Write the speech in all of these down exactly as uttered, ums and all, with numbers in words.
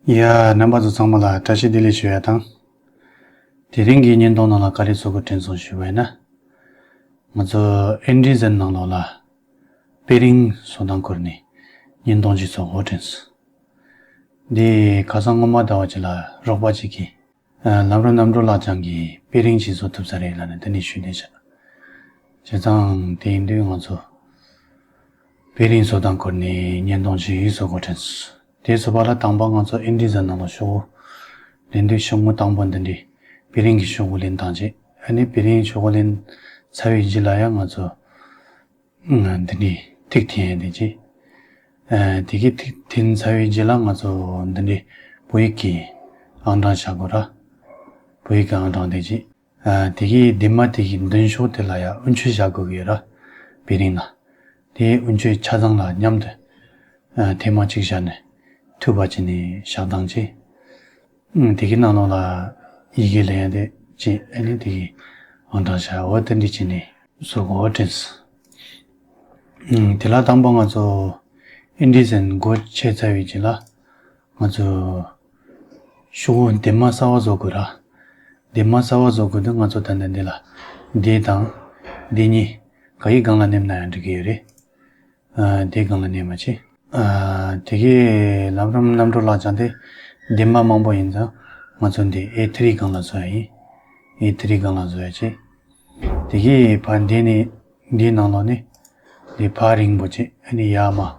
ཡ། རྣམ་པ་ཚོ་ཚང་མ་ལ་བཀྲ་ཤིས་བདེ་ལེགས་ཞུ་ཡ་དང་། དེ་རིང་གི་བརྙན་ཐུང་ནང་ལ་ག་རེ་བཟོ་དགོས་དྲན་སོང་ཞུས་པ་ཡིན་ན། ང་ཚོ་ཨིན་ཌི་ཟན་ནང་ལོགས་ལ་པེ་རིང་བཟོ་སྟངས་སྐོར་ནས་བརྙན་ཐུང་ཅིག་བཟོ་དགོས་དྲན་སོང་། འདི་ཁ་སང་སྔོན་མ་ཟླ་བ་གཅིག་ལ་རོགས་པ་གཅིག་གིས་ལམ་རིམ་རྣམ་གྲོལ་ལགས་བྱང་གིས་པེ་རིང་ཅིག་བཟོ་ཐུབ་ས་རེད་ལབ་ནས་དེ་ནས་ཞུས་བསྡད་བྱས། བྱས་ཙང་དེ་ཡིན་དུས་ང་ཚོ་པེ་རིང་བཟོ་སྟངས་སྐོར་ནས་བརྙན་ཐུང་ཅིག་བཟོ་དགོས་དྲན་སོང་། དེ་བཟོ་བ་ལ་དང་པོ་ང་ཚོ་ཨིན་ཌི་ཟན་ནང་ལ་ཤོག་བུ་ལེན་དུས་ཤོག་བུ་དང་པོ་འདི་འདྲའི་པེ་རིང་གི་ཤོག་བུ་ལེན་སྟངས་བྱས། ཨ་ནི་པེ་རིང་ཤོག་བུ་ལེན་ཚར་བའི་རྗེས་ལ་ཡང་ང་ཚོ་འདི་འདྲའི་ཐིག་འཐེན་ཡས་དེ་བྱས། དེ་གི་ཐིག་འཐེན་ཚར་བའི་རྗེས་ལ་ང་ཚོ་འདི་འདྲའི་བོད་ཡིག་གི་ཨང་གྲངས་བཞག་དགོས་ར། བོད་ཡིག་གི་ཨང་གྲངས་དེ་བྱས། དེ་གི་ལྡེབ་མ་དེ་གི་མདུན་ཤོག་དེ་ལ་ཡང་དབུ་མཆོད་བཞག་དགོས་ཀྱི་ཡོད་ར། པེ་རིང་ལ། དེའི་དབུ་མཆོད་ཆ་ཚང་ལ་མཉམ་དུ་ཐེངས་མ་གཅིག་བཞག་ནས་མཐུད་པ་བྱས་ནས་བཞག་སྟངས་བྱས། དེ་གི་ནང་ལོགས་ལ་ཡི་གེ་ལེན་ཡ་དེ་བྱས། ཨ་ནི་དེ་གི་ཨང་གྲངས་བཞག་འོ་དེ་འདྲ་བྱས་ནས་བཟོ་དགོས་དྲན་སོང་། དེ་ལ་དང་པོ་ང་ཚོ་ཨིན་ཌི་ཟན་སྒོ་ཕྱེ་ཚར་བའི་རྗེས་ལ། ང་ཚོ་ཤོག་བུ་ལྡེབ་མ་གསར་པ་བཟོ་དགོས་ར། ལྡེབ་མ་གསར་པ་བཟོ་དགོས་དུས་ང་ཚོ་ད་ལྟ་འདི་ལ་འདི་དང་འདི་གཉིས་ག་གི་སྒང་ལ་མནན་ན་ཡང་འགྲིག་གི་ཡོད་རེད། ཨ། འདིའི་སྒང་ལ་མནན་པ་བྱས། ཨ། དེ་གི་ལམ་རིམ་རྣམ་གྲོལ་ལགས་བྱང་དེ་ལྡེབ་མ་མང་པོ་ཡིན་ཙང་ང་ཚོ་འདི་ཨེ་ཐི་རི་སྒང་ལ་བཟོ་ཡ་ཡིན། ཨེ་ཐི་རི་སྒང་ལ་བཟོ་ཡ་བྱས། དེ་གི་ཕར་འདི་ནས་འདིའི་ནང་ལོགས་ནས་འདི་ཕར་རིང་པོ་བྱས། ཨ་ནི་ཡར་མར་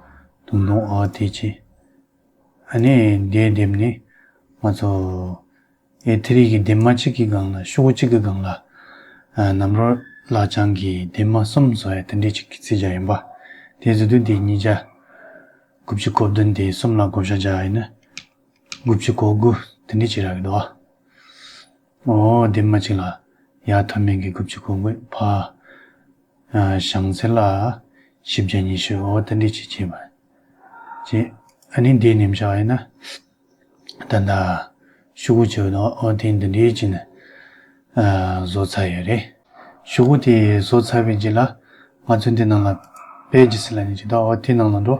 དུང་དུང་འོ་དེ་བྱས། ཨ་ནི་འདིའི་ལྡེབ་ནས་ང་ཚོ་ཨེ་ཐི་རི་གི་ལྡེབ་མ་གཅིག་གི་སྒང་ལ་ཤོག་གུ་གཅིག་གི་སྒང་ལ་ཨ། རྣམ་གྲོལ་ལགས་བྱང་གི་ལྡེབ་མ་གསུམ་བཟོ་ཡ་དེ་འདྲས་ཅིག་གི་རྩིས་རྒྱག་ཡིན་པ། དེ་བཟོ་དུས་འདི་ཉིས་བརྒྱ་དགུ་བཅུ་གོ་བདུན་དེ་གསུམ་ལ་བགོ་བཤའ་རྒྱག་ཡ་ཡིན་ན་དགུ་བཅུ་གོ་དགུ་དེ་འདྲས་ཅིག་རག་གི་འདུག་ཨ། འོ། ལྡེབ་མ་གཅིག་ལ་ཡར་མཐོ་དམན་གྱི་དགུ་བཅུ་གོ་དགུ། ཕར་ཨ། བྱང་ཚད་ལ་བཞི་བརྒྱ་ཉི་ཤུ། འོ་དེ་འདྲས་ཅིག་བྱས་པ་བྱས། ཨ་ནི་འདི་ནེམ་བཞག་ཡིན་ན། ད་ལྟ་ཤོག་གུ་བྱས་ཡོད་དོ། འོ་དེ་འདི་འདྲས་ཅིག་ནས་ཨ། བཟོ་ཚར་ཡོད་རེད། ཤོག་གུ་དེ་བཟོ་ཚར་བའི་རྗེས་ལ་ང་ཚོ་འདི་ནང་ལ་པེ་ཇི་སི་ལབ་ནི་ཅིག་འདུག་འོ་དེ་ནང་ལ་འགྲོ།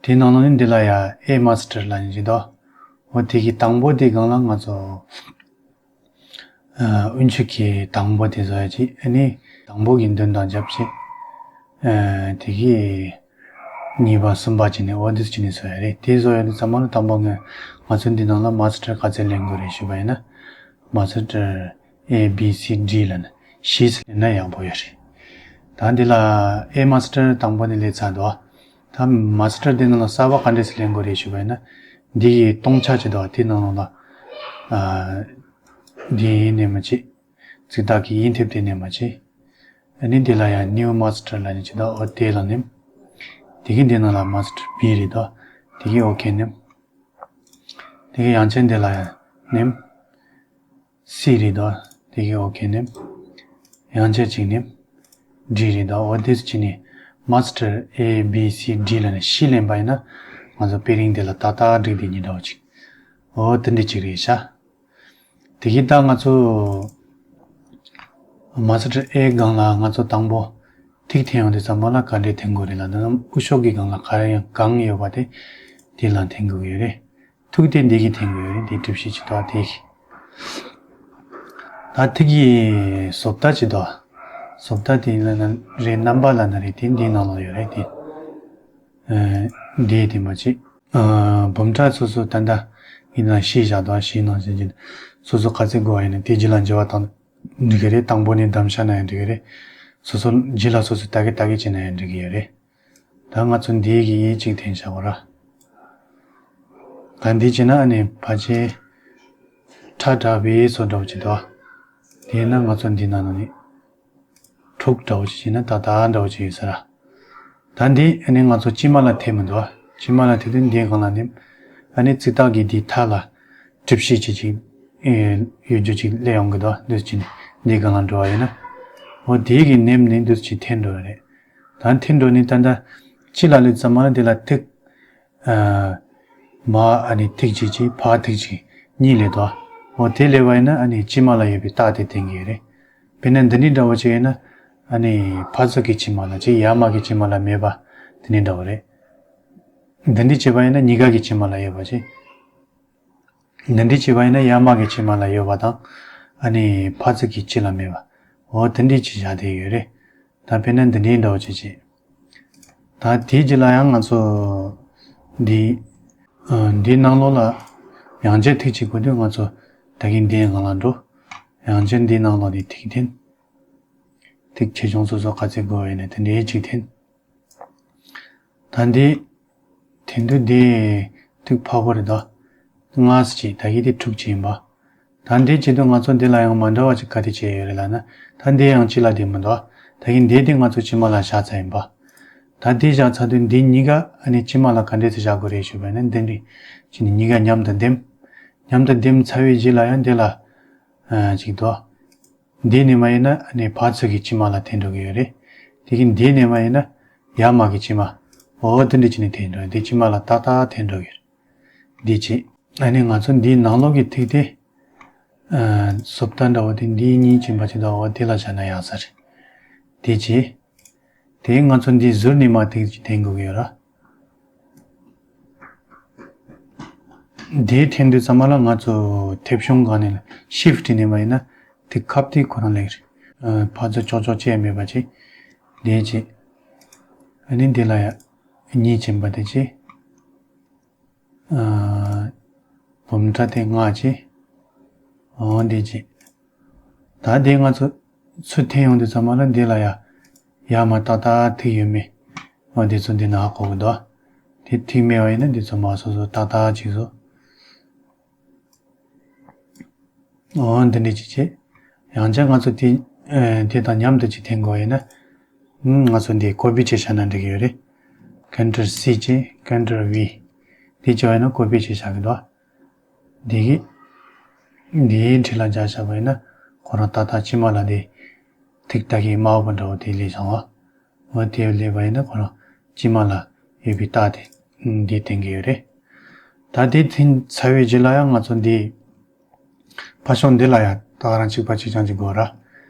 དེ་ནང་ལ་ནི་འདི་ལ་ཡ་ཨེ་མ་སི་ཊར་ལབ་ནི་ཅིག་འདུག་འོ་དེ་གི་དང་པོ་དེ་སྒང་ལ་ང་ཚོ་ཨ། དབུ་མཆོད་ཀྱི་དང་པོ་དེ་བཟོ་ཡ་ཅིག་ཨ་ནི་དང་པོ་གི་མདུན་དང་རྒྱབ་ཅིག་ཨ། དེ་གི་གཉིས་པ་གསུམ་པ་བྱས་ནས་འོ་འདི་བྱས་ནས་བཟོ་ཡ་རེད། དེ་བཟོ་ཡ་དེ་ཚང་མ་ལ་དང་པོ་ང་ང་ཚོ་འདི་ནང་ལ་མ་སི་ཊར་ག་ཚད་ལེན་དགོས་རེད་ཞུས་པ་ཡིན་ན། མ་སི་ཊར་ཨེ་བི་སི་ཌི་ལབ་ནས་བཞི་ཙམ་ལེན་ན་ཡག་པོ་ཡོད་རེད། ད་འདི་ལ་ཨེ་མ་སི་ཊར་དང་པོ་ནས་ལེན་ཚར་འདུག་ད་མ་སི་ཊར་འདི་ནང་ལ་གསར་པ་ག་འདྲས་སེ་ལེན་དགོས་རེད་ཞུས་པ་ཡིན་ན། འདི་གི་སྟོང་ཆ་ཅིག་འདུག་དེ་ནང་ལ་ཨ། འདི་ནས་མ་བྱེད། ཚིག་ཐག་གི་དབྱིངས་མཐེབ་དེ་ནས་མ་བྱེད། ཨ་ནི་འདི་ལ་ཡང་ནིའུ་མ་སི་ཊར་ལབ་ནི་ཅིག་འདུག་འོ་དེ་ལ་ནེམ། དེ་གི་འདི་ནང་ལ་མ་སི་ཊར་བི་རེད་དོ། དེ་གི་ཨོ་ཁེ་ནེམ། དེ་གི་ཡང་ཅིག་འདི་ལ་ཡང་ནེམ། སི་རེད་དོ། དེ་གི་ཨོ་ཁེ་ནེམ། ཡང་ཅིག་ཅིག་ནེམ། ཌི་རེད་དོ། འོ་དེ་ཅིག་ནི་མ་སི་ཊར་ཨེ་བི་སི་ཌི་ལབ་ནས་བཞི་ལེན་པ་ཡིན་ན་ང་ཚོ་པེ་རིང་དེ་ལ་ཏག་ཏག་འགྲིག་དེ་ཉིད་འདྲ་བོ་ཅིག་འོ་དེ་འདྲ་ཅིག་རེད་ཤག་དེ་གི་ད་ང་ཚོ་མ་སི་ཊར་ཨེ་སྒང་ལ་ང་ཚོ་དང་པོ་ཐིག་འཐེན་ཡོང་དུས་ཙམ་པ་ལ་ག་འདྲས་འཐེན་དགོས་རེད་ལབ་ན། དབུ་ཤོག་གི་སྒང་ལ་ག་རེ་ཡང་གང་ཡོད་པ་དེ་དེ་ལ་འཐེན་དགོས་ཀྱི་ཡོད་རེད། ཐིག་དེ་འདི་གི་འཐེན་དགོས་ཡོད་རེད། དེ་གྲུ་བཞི་ཅིག་འདུག་དེ་གི། ད་ཐིག་གི་བཟོ་ལྟ་ཅིག་འདུག་བཟོ་ལྟ་དེ་ལབ་ན་རེད། རྣམ་པ་ལབ་ན་རེད། དེ་འདིའི་ནང་ལ་ཡོད་རེད་དེ། ཨ། འདི་དེ་མ་བྱེད། ཨ། འབུམ་ཕྲག་སོ་སོ་ད་ལྟ་ཡིན་ན་བཞི་བཞག་དང་བཞིའི་ནང་བཞིན་གྱི་སོ་སོ་ག་ཚད་དགོས་པ་ཡིན་ན་དེ་རྗེས་ལ་འགྱུར་བ་བཏང་འགྲིག་གི་རེད། དང་པོ་ནས་བདམས་བཞག་ན་ཡང་འགྲིག་གི་རེད། སོ་སོ་རྗེས་ལ་སོ་སོ་ལྟ་གི་ལྟ་གི་བྱས་ན་ཡང་འགྲིག་གི་ཡོད་རེད། ད་ང་ཚོ་འདི་གི་ཡིག་གཅིག་འཐེན་བཞག་གོ་ར། ད་འདི་བྱས་ན་ཨ་ནི་ཕལ་ཆེར་ཁྲ་འདྲ་བའི་བཟོ་འདྲ་བོ་ཅིག་འདུག་དེས་ན་ང་ཚོ་འདི་ནང་ནས་འབྲུག་འདྲ་བོ་ཅིག་བྱས་ན་ཏག་ཏག་འདྲ་བོ་ཅིག་ཡོད་ས་ར། ད་འདི་ཨ་ནི་ང་ཚོ་དཀྱིལ་མ་ལ་འཐེན་མི་འདུག་དཀྱིལ་མ་ལ་འཐེན་དུས་འདིའི་སྒང་ལ་ནི་ཨ་ནི་ཙིག་ཐག་གི་འདིའི་མཐའ་ལ་གྲུ་བཞི་ཅིག་ཅིག་ཨེ། ཡོད་རྒྱུ་ཅིག་སླེབས་ཡོང་གི་འདུག་འདུག་སེ་བྱས་ནས་འདིའི་སྒང་ལ་འགྲོ་བ་ཡིན་ན། འོ་དེའི་གི་ནེམ་ནི་འདུག་སེ་བྱས་འཐེན་འགྲོ་བ་རེད། ད་འཐེན་འགྲོ་ནི་ད་ལྟ་དཀྱིལ་ལ་སླེབས་ཙམ་པ་ལ་འདི་ལ་ཐིག་ཨ། མར་ཨ་ནི་ཐིག་གཅིག་གཅིག་ཕར་ཐིག་གཅིག་གཉིས་སླེབས་འདུག་འོ་དེ་སླེབས་པ་ཡིན་ན་ཨ་ནི་དཀྱིལ་མ་ལ་ཡོད་པའི་རྟགས་དེ་འཐེན་གྱི་རེད། དཔེར་ན་འདི་འདྲ་འདྲ་བོ་ཅིག་ཡིན་ན་ཨ་ནི་ཕར་ཚུར་གྱི་དཀྱིལ་མ་ལ་ཅིག་ཡར་མར་གྱི་དཀྱིལ་མ་ལ་མེད་པ་དེ་འདྲ་འདྲ་བོ་རེད། འདི་འདྲ་བྱས་པ་ཡིན་ན་གཉིས་ཀ་གི་དཀྱིལ་མ་ལ་ཡོད་པ་ཅིག་འདི་འདྲའི་བྱས་པ་ཡིན་ན་ཡར་མར་གྱི་དཀྱིལ་མ་ལ་ཡོད་པ་དང་། ཨ་ནི་ཕར་ཚུར་གྱི་དཀྱིལ་ལ་མེད་པ། འོ་དེ་འདྲའི་བྱས་བཞག་བསྡད་ཡོད་རེད། ད་དཔེར་ན་འདི་འདྲའི་འདྲ་བོ་ཅིག་བྱས། ད་དེའི་རྗེས་ལ་ཡང་ང་ཚོ་འདི། ཨ། འདིའི་ནང་ལོགས་ལ་ཡང་བསྐྱར་ཐིག་གཅིག་དགོས་དུས། ང་ཚོ་ད་གིན་འདིའི་སྒང་ལ་འགྲོ། ཡང་བསྐྱར་འདིའི་ནང་ལོགས་ནས་ཐིག་འཐེན། ཐིག་ཆེ་ཆུང་སོ་སོ་ག་ཚོད་དགོས་པ་ཡིན་ན་དེ་འདྲའི་གཅིག་འཐེན། ད་འདི་འཐེན་དུས་འདི་ཐིག་ཕར་བོ་རེད་དོ། ལྔ་ཙམ་བྱས། ད་གིན་དེ་དྲུག་བྱས་ཡིན་པ། ད་འདི་བྱེད་དུས་ང་ཚོ་འདི་ལ་ཡང་མ་འདྲ་བ་ཅིག་ག་དེ་བྱས་ཡོད་རེད་ལབ་ན། ད་འདི་ཡང་དཀྱིལ་ལ་བསྡད་མི་འདུག་ད་གིན་འདི་དེ་ང་ཚོ་དཀྱིལ་མ་ལ་བཞག་ཚར་ཡིན་པ། ད་འདི་བཞག་ཚར་དུས་འདི་གཉིས་ཀ་ཨ་ནི་དཀྱིལ་མ་ལ་ག་འདྲས་སེ་བཞག་དགོས་རེད་ཞུས་པ་ཡིན་ན། འདི་འདྲས་བྱས་ནས་གཉིས་ཀ་མཉམ་དུ་འདེམས། མཉམ་དུ་འདེམས་ཚར་བའི་རྗེས་ལ་ཡང་འདི་ལ། ཨ། ཅིག་འདུག་འདི་ནས་མར་ཡིན་ན་ཨ་ནི་ཕར་ཚུར་གྱི་དཀྱིལ་མ་ལ་འཐེན་འགྲོ་གི་ཡོད་རེད། དེ་གིན་འདི་ནས་མར་ཡིན་ན་ཡར་མར་གྱི་དཀྱིལ་མ། འོ་དེ་འདྲ་བྱས་ནས་འཐེན་འགྲོ། འདི་དཀྱིལ་མ་ལ་ཏག་ཏག་འཐེན་འགྲོ་གི་རེད། འདི་བྱས། ཨ་ནི་ང་ཚོ་འདིའི་ནང་ལོགས་ཀྱི་ཐིག་དེ། ཨ། སོབ་ཏ་འདྲ་བོ་དེ་འདི་གཉིས་བྱིན་པ་ཅིག་འདུག་འོ་དེ་ལ་བཞག་ན་ཡག་ས་རེད། དེ་བྱས། དེ་ང་ཚོ་འདི་ཟུར་ནས་མར་ཐིག་ཅིག་འཐེན་དགོས་ཀྱི་ཡོད་ར། དེ་འཐེན་དུས་ཙམ་པ་ལ་ང་ཚོ་མཐེབ་གཞོང་སྒང་ནས་ཤིཕ་ཊི་ནས་མར་ཡིན་ན་དེ་ཁབ་དེ་ཁོ་རང་ལེགས་རེད། ཨ། ཕར་ཚུར་ཅོག་ཅོག་བྱས་མེད་པ་བྱས། དེ་བྱས། ཨ་ནི་འདི་ལ་ཡ་གཉིས་བྱིན་པ་དེ་བྱས། ཨ། འབུམ་ཕྲག་དེ་ལྔ་བྱས། འོ་འདི་བྱས། ད་དེ་ང་ཚོ་ཚུར་འཐེན་ཡོང་དུས་ཙམ་པ་ལ་འདི་ལ་ཡ་ཡར་མར་ཏག་ཏག་ཐིག་ཡོད་མེད། འོ་འདི་ཚོ་འདི་ནང་ཧ་གོ་གི་འདུག་དེ་ཐིག་མེད་པ་ཡིན་ན་འདི་ཚོ་མར་སོ་སོ་ཏག་ཏག་བྱས་སོ། འོ་འདི་འདྲ་ཅིག་བྱས། ཡང་བསྐྱར་ང་ཚོ་དེ། ཨ། དེ་དང་མཉམ་དུ་ཅིག་འཐེན་དགོས་ཡིན་ན། ཨ། ང་ཚོ་འདི་ཀོ་པི་བྱས་བཞག་ན་འགྲིག་གི་ཡོད་རེད། ཀོན་ཊོལ་སི་བྱས། ཀོན་ཊོལ་ཝི། དེ་བྱས་པ་ཡིན་ན་ཀོ་པི་བྱས་བཞག་གི་འདུག་འདི་གི། འདིའི་འཁྲིས་ལ་སྦྱར་བཞག་པ་ཡིན་ན་ཁོ་རང་ཏག་ཏག་དཀྱིལ་མ་ལ་དེ་ཐིག་ཏག་གི་དམར་པོ་འདྲ་བོ་དེ་སླེབས་སོང་བ། འོ་དེ་སླེབས་པ་ཡིན་ན་ཁོ་རང་དཀྱིལ་མ་ལ་ཡོད་པའི་རྟགས་དེ་འདི་བསྟན་གྱི་ཡོད་རེད། ད་དེ་འཐེན་ཚར་བའི་རྗེས་ལ་ཡང་ང་ཚོ་འདི་ཕར་ཕྱོགས་འདི་ལ་ཡང་ད་ག་རང་གཅིག་པ་གཅིག་རྐྱང་ཅིག་དགོས་ར།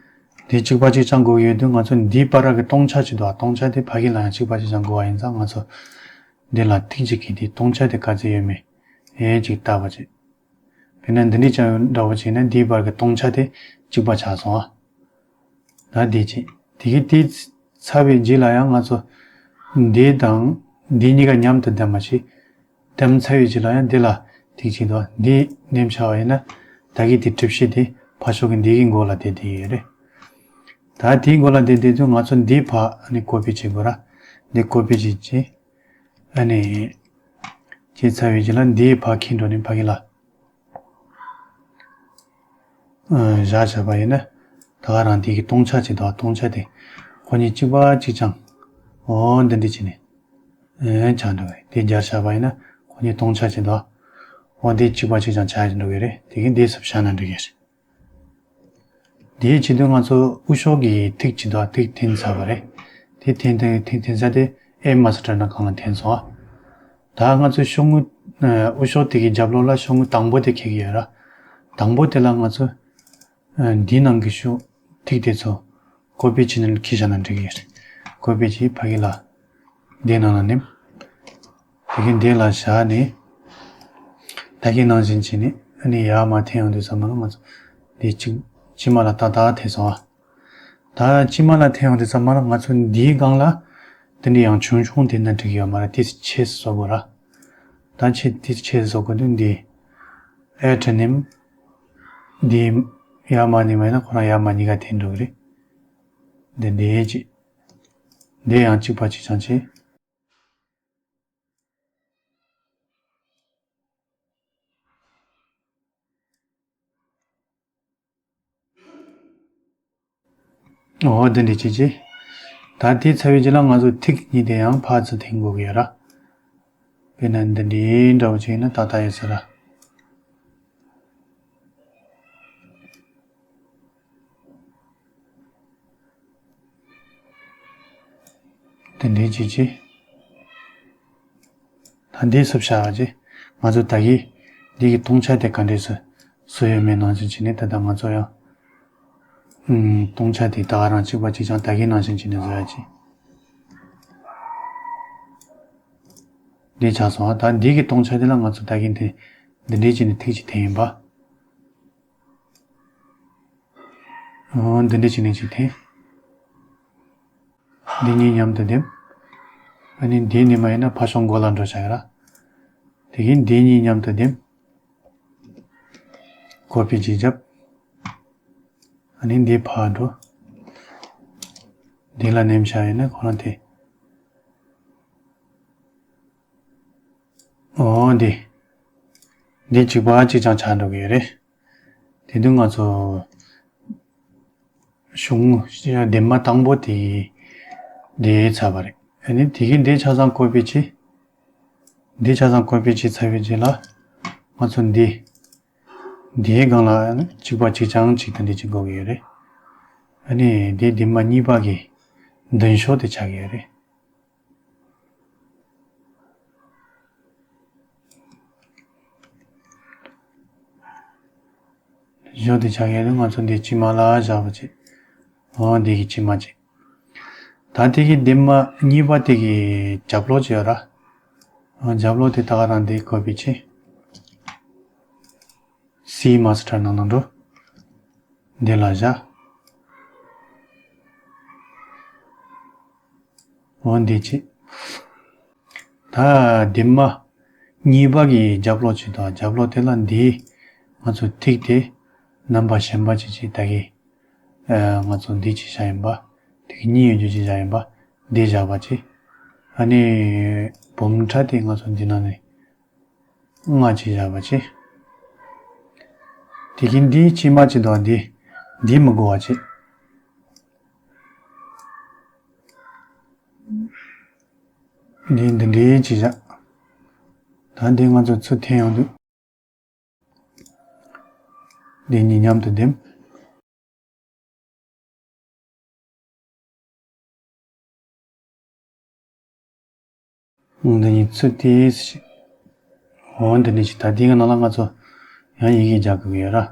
དེ་གཅིག་པ་གཅིག་རྐྱང་དགོས་ཡོད་དུས་ང་ཚོ་འདིའི་བར་གྱི་སྟོང་ཆ་ཅིག་འདུག་སྟོང་ཆ་དེ་ཕ་གི་ལ་ཡང་གཅིག་པ་གཅིག་རྐྱང་དགོས་པ་ཡིན་ཙང་། ང་ཚོ་འདི་ལ་ཐིག་གཅིག་གིས་དེ་སྟོང་ཆ་དེ་ག་ཚོད་ཡོད་མེད་ཨེ་ཅིག་བལྟ་བ་བྱེད། དཔེར་ན་འདི་འདྲའི་ཅང་འདྲ་བོ་བྱས་ན་འདིའི་བར་གྱི་སྟོང་ཆ་དེ་གཅིག་པ་ཆགས་སོང་ཨ། ད་དེ་བྱས། དེ་གི་དེ་ཚར་བའི་རྗེས་ལ་ཡང་ང་ཚོ་འདི་དང་འདི་གཉིས་ཀ་མཉམ་དུ་འདེམས་པ་བྱས། འདེམས་ཚར་བའི་རྗེས་ལ་ཡང་འདི་ལ་ཐིག་གཅིག་འདུག་འདི་འདེམས་བྱས་པ་ཡིན་ན་ད་གི་དེ་གྲུ་བཞི་དེ་ཕར་ཕྱོགས་ཀྱི་འདི་གི་མགོ་ལ་བསྡད་བསྡད་ཡོད་རེད། ད་དེའི་མགོ་ལ་བསྡད་བསྡད་དུས་ང་ཚོ་འདི་ཕར་ཨ་ནི་ཀོ་པི་བྱེད་དགོས་ར། འདི་ཀོ་པི་བྱེད་བྱས། ཨ་ནི་བྱས་ཚར་བའི་རྗེས་ལ་འདི་ཕར་འཁྱེར་འགྲོ་ནས་ཕ་གི་ལ། ཨ། བཞག་བཞག་པ་ཡིན་ན་ད་ག་རང་དེ་གི་སྟོང་ཆ་ཅིག་འདུག་སྟོང་ཆ་དེ་ཁོ་གཉིས་གཅིག་པ་གཅིག་རྐྱང་། འོ་འདི་འདྲ་བྱས་ནས། ཨེ། ཆགས་འགྲོ་གི་རེད། དེ་སྦྱར་བཞག་པ་ཡིན་ན་ཁོ་གཉིས་སྟོང་ཆ་ཅིག་འདུག་འོ་འདི་གཅིག་པ་གཅིག་རྐྱང་ཆགས་འགྲོ་གི་རེད། དེ་གི་འདི་ཚུར་བཞག་ན་འགྲིག་གི་རེད། དེའི་ཕྱིར་དུ་ང་ཚོ་དབུས་ཕྱོགས་ཀྱི་ཐིག་ཅིག་འདུག་ཐིག་འཐེན་ཚར་བ་རེད། དེ་འཐེན་འཐེན་འཐེན་འཐེན་ས་དེ་ཨེ་མ་སི་ཊར་ནང་སྒང་ལ་འཐེན་སོང་ཨ། ད་ང་ཚོ་ཤོག་ངོས། ཨ། དབུས་ཕྱོགས་དེ་གི་རྒྱབ་ལོགས་ལ་ཤོག་ངོས་དང་པོ་དེ་འཁེལ་གྱི་ཡོད་ར། དང་པོ་དེ་ལ་ང་ཚོ། ཨ། འདིའི་ནང་གི་ཤོག་ཐིག་དེ་ཚོ་ཀོ་པི་བྱས་ནས་འཁྱེར་བཞག་ན་འགྲིག་གི་རེད། ཀོ་པི་བྱས་ཕ་གི་ལ་འདིའི་ནང་ལ་ནེམ། དེ་གིན་འདི་ལ་བཞག་ནས། ད་གིན་ནང་བཞིན་བྱས་ནས་ཨ་ནི་ཡར་མར་འཐེན་ཡོང་དུས་ཙམ་པ་ལ་ང་ཚོ་འདི་གཅིག་དཀྱིལ་མ་ལ་ཏག་ཏག་འཐེན་སོང་ཨ། ད་དཀྱིལ་མ་ལ་འཐེན་ཡོང་དུས་ཙམ་པ་ལ་ང་ཚོ་འདིའི་སྒང་ལ་དེ་འདྲ་ཡང་ཆུང་ཆུང་དེ་འདྲ་འགྲིག་གི་ཡོད་མ་རེད། དེ་ཆེ་བཟོ་དགོས་ར། ད་ཆེ་དེ་ཆེ་བཟོ་དགོས་དུས་འདི་ཨེ་ཊི་ནེམ། འདི་ཡར་མར་ནི་མ་ཡིན་ན་ཁོ་རང་ཡར་མར་གཉིས་ཀ་འཐེན་འགྲོ་གི་རེད། འདི་འདི་ཅིག་འདི་ཡང་གཅིག་པ་གཅིག་རྐྱང་བྱས། འོ་འདི་འདྲ་བྱས་བྱས། ད་དེ་ཚར་བའི་རྗེས་ལ་ང་ཚོ་ཐིག་གཉིས་དེ་ཡང་ཕར་ཚུར་འཐེན་དགོས་ཀྱི་ཡོད་ར། དཔེར་ན་འདི་འདྲའི་འདྲ་བོ་བྱས་ན་ཏག་ཏག་ཡོད་ས་ར། དེ་འདྲའི་བྱས་བྱས། ད་འདི་ཚུར་བཞག་པ་བྱས། ང་ཚོ་ད་གིན་འདི་གི་སྟོང་ཆ་དེ་ག་འདྲས་སེ་བཟོས་ཡོད་མེད་ནང་བཞིན་བྱས་ནས། ད་ལྟ་ང་ཚོ་ཡང་། ཨུམ། སྟོང་ཆ་དེ་ད་ག་རང་གཅིག་པ་གཅིག་རྐྱང་ད་གིན་ནང་བཞིན་བྱས་ནས་བཟོ་ཡ་བྱས། འདི་ཆགས་སོང་ཨ། ད་འདི་གི་སྟོང་ཆ་དེ་ལ་ང་ཚོ་ད་གིན་དེ་ འདི་འདྲའི་བྱས་ནས་ཐིག་ཅིག་འཐེན་ཡིན་པ། འོ་འདི་འདྲའི་བྱས་ནས་ཅིག་འཐེན། འདི་གཉིས་མཉམ་དུ་འདེམས། ཨ་ནི་འདི་ནས་མར་ཡིན་ན་ཕར་ཕྱོགས་མགོ་ལ་འགྲོ་བྱ་གི་ར། དེ་གིན་འདི་གཉིས་མཉམ་དུ་འདེམས། ཀོ་པི་ཅིག་བརྒྱབ། ཨ་ནི་འདི་ཕར་འགྲོ། འདི་ལ་ནེམ་བྱ་ཡིན་ན་ཁོ་རང་དེ། འོ་འདི། འདི་གཅིག་པ་གཅིག་རྐྱང་ཆགས་འགྲོ་གི་ཡོད་རེད། དེ་དུས་ང་ཚོ་གཞུང་འདེམས་མ་དང་པོ་དེ་འདི་ཚར་བ་རེད། ཨ་ནི་དེ་གིན་འདི་ཆ་ཚང་ཀོ་པི་བྱས། འདི་ཆ་ཚང་ཀོ་པི་བྱས་ཚར་བའི་རྗེས་ལ་ང་ཚོ་འདི། འདིའི་སྒང་ལ་གཅིག་པ་གཅིག་རྐྱང་གཅིག་དང་འདི་གཅིག་དགོས་ཀྱི་ཡོད་རེད། ཨ་ནི་འདི་འདེམས་མ་གཉིས་པ་གི་མདུན་ཤོག་དེ་ཆགས་ཀྱི་ཡོད་རེད། མདུན་ཤོག་དེ་ཆགས་ཀྱི་ཡོད་རེད། ང་ཚོ་འདི་དཀྱིལ་མ་ལ་བཞག་པ་བྱེད། འོ་འདི་གི་དཀྱིལ་མ་བྱེད། ད་དེ་གི་འདེམས་མ་གཉིས་པ་དེ་གི་རྒྱབ་ལོགས་ཅིག་ཡོད་ར། འོ་རྒྱབ་ལོགས་དེ་ད་ག་རང་འདི་ཀོ་པི་བྱེད། སི་མཱ་སི་ཊར་ནང་ལ་འགྲོ། འདི་ལ་བཞག། འོ་འདི་བྱེད། ད་འདེམས་མ་གཉིས་པ་གི་རྒྱབ་ལོགས་ཅིག་དང་རྒྱབ་ལོགས་དེ་ལ་འདི་ང་ཚོ་ཐིག་དེ་རྣམ་པ་གཞན་པ་ཅིག་ཅིག་ད་གི་ཨ་ང་ཚོ་འདི་ཅིག་བཞག་ཡིན་པ། ཐིག་གཉིས་ཡོད་རྒྱུ་ཅིག་བཞག་ཡིན་པ། འདི་བཞག་པ་ཅིག་ཨ་ནི་འབུམ་ཕྲ་དེ་ང་ཚོ་འདི་ནང་ནས་ལྔ་ཅིག་བཞག་པ་ཅིག་དེ་གིན་འདི་དཀྱིལ་མ་ཅིག་དང་འདི། འདི་མི་དགོས་པ་ཅིག་འདི་འདི་འདྲའི་ཅིག་བཞག་ད་འདི་ང་ཚོ་ཚུར་འཐེན་ཡོང་དུས། འདི་གཉིས་མཉམ་དུ་འདེམས། འདི་གཉིས་ཚུར་ཏོག་ཙམ་ཞིག་འོ་འདི་ནས་ཞིག་ད་འདི་གི་ནང་ལ་ང་ཚོ་ཡང་ཡི་གེ་རྒྱག་དགོས་ཀྱི་ཡོད་ར།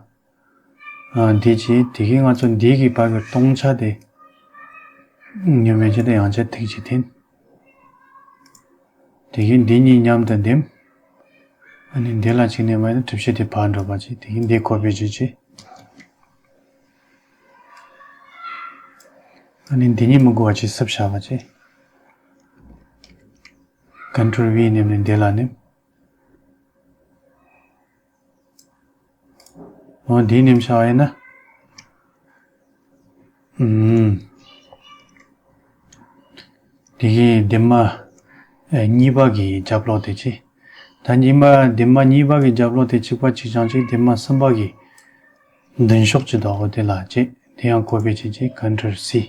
ཨ་འདི་བྱས། དེ་གིན་ང་ཚོ་འདི་གི་བར་གྱི་སྟོང་ཆ་དེ་སྙོམས་པའི་ཆེད་དུ་ཡང་བསྐྱར་ཐིག་ཅིག་འཐེན། དེ་གིན་འདི་གཉིས་མཉམ་དུ་འདེམས། ཨ་ནི་འདི་ལ་གཅིག་ནས་མར་ཡིན་ན་གྲུ་བཞི་དེ་ཕར་འགྲོ་བ་བྱེད། དེ་གིན་འདི་ཀོ་པི་བྱེད་བྱེད། ཨ་ནི་འདི་གཉིས་མི་དགོས་པ་བྱེད། སུབ་བྱ་བ་བྱེད། ཀོན་ཊོལ་ཝི་ནེམ་ནས་འདི་ལ་ནེམ། འོ་འདི་ནེམ་བྱ་བ་ཡིན་ན། ཨུམ། དེ་གི་འདེམས་མ་ཨེ་གཉིས་པ་གི་རྒྱབ་ལོགས་དེ་ཅི། ད་གཉིས་པ་འདེམས་མ་གཉིས་པ་གི་རྒྱབ་ལོགས་དེ་གཅིག་པ་གཅིག་རྐྱང་གཅིག་འདེམས་མ་གསུམ་པ་གི་མདུན་ཤོག་ཅིག་འདུག་འོ་དེ་ལ་ཅི། དེ་ཡང་ཀོ་པི་བྱེད་ཅི། ཀོན་ཊོལ་སི།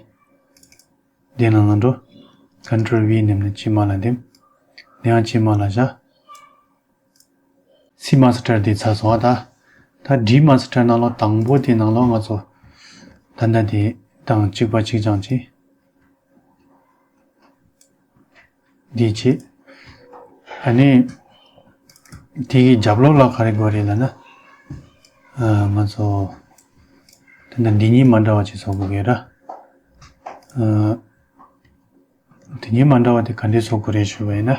དེ་ནང་ལ་འགྲོ། ཀོན་ཊོལ་ཝི་ནེམ་ནས་དཀྱིལ་མ་ལ་འདེམས། དེ་ཡང་དཀྱིལ་མ་ལ་བཞག་སི་མཱ་སི་ཊར་དེ་ཚར་སོང་བ་ད། ད་ཌི་མཱ་སི་ཊར་ནང་ལོགས་དང་པོ་དེ་ནང་ལོགས་ང་ཚོ་ད་ལྟ་དེ་དང་གཅིག་པ་གཅིག་རྐྱང་གཅིག་འདི་བྱེད། ཨ་ནི་དེ་གི་རྒྱབ་ལོགས་ལ་ག་རེ་དགོས་རེད་ལབ་ན། ཨ་ང་ཚོ་ད་ལྟ་འདི་གཉིས་མ་འདྲ་བ་ཅིག་བཟོ་དགོས་ཀྱི་ར། ཨ། དེ་གཉིས་མ་འདྲ་བ་དེ་ག་འདྲས་བཟོ་དགོས་རེད་ཞུས་པ་ཡིན་ན།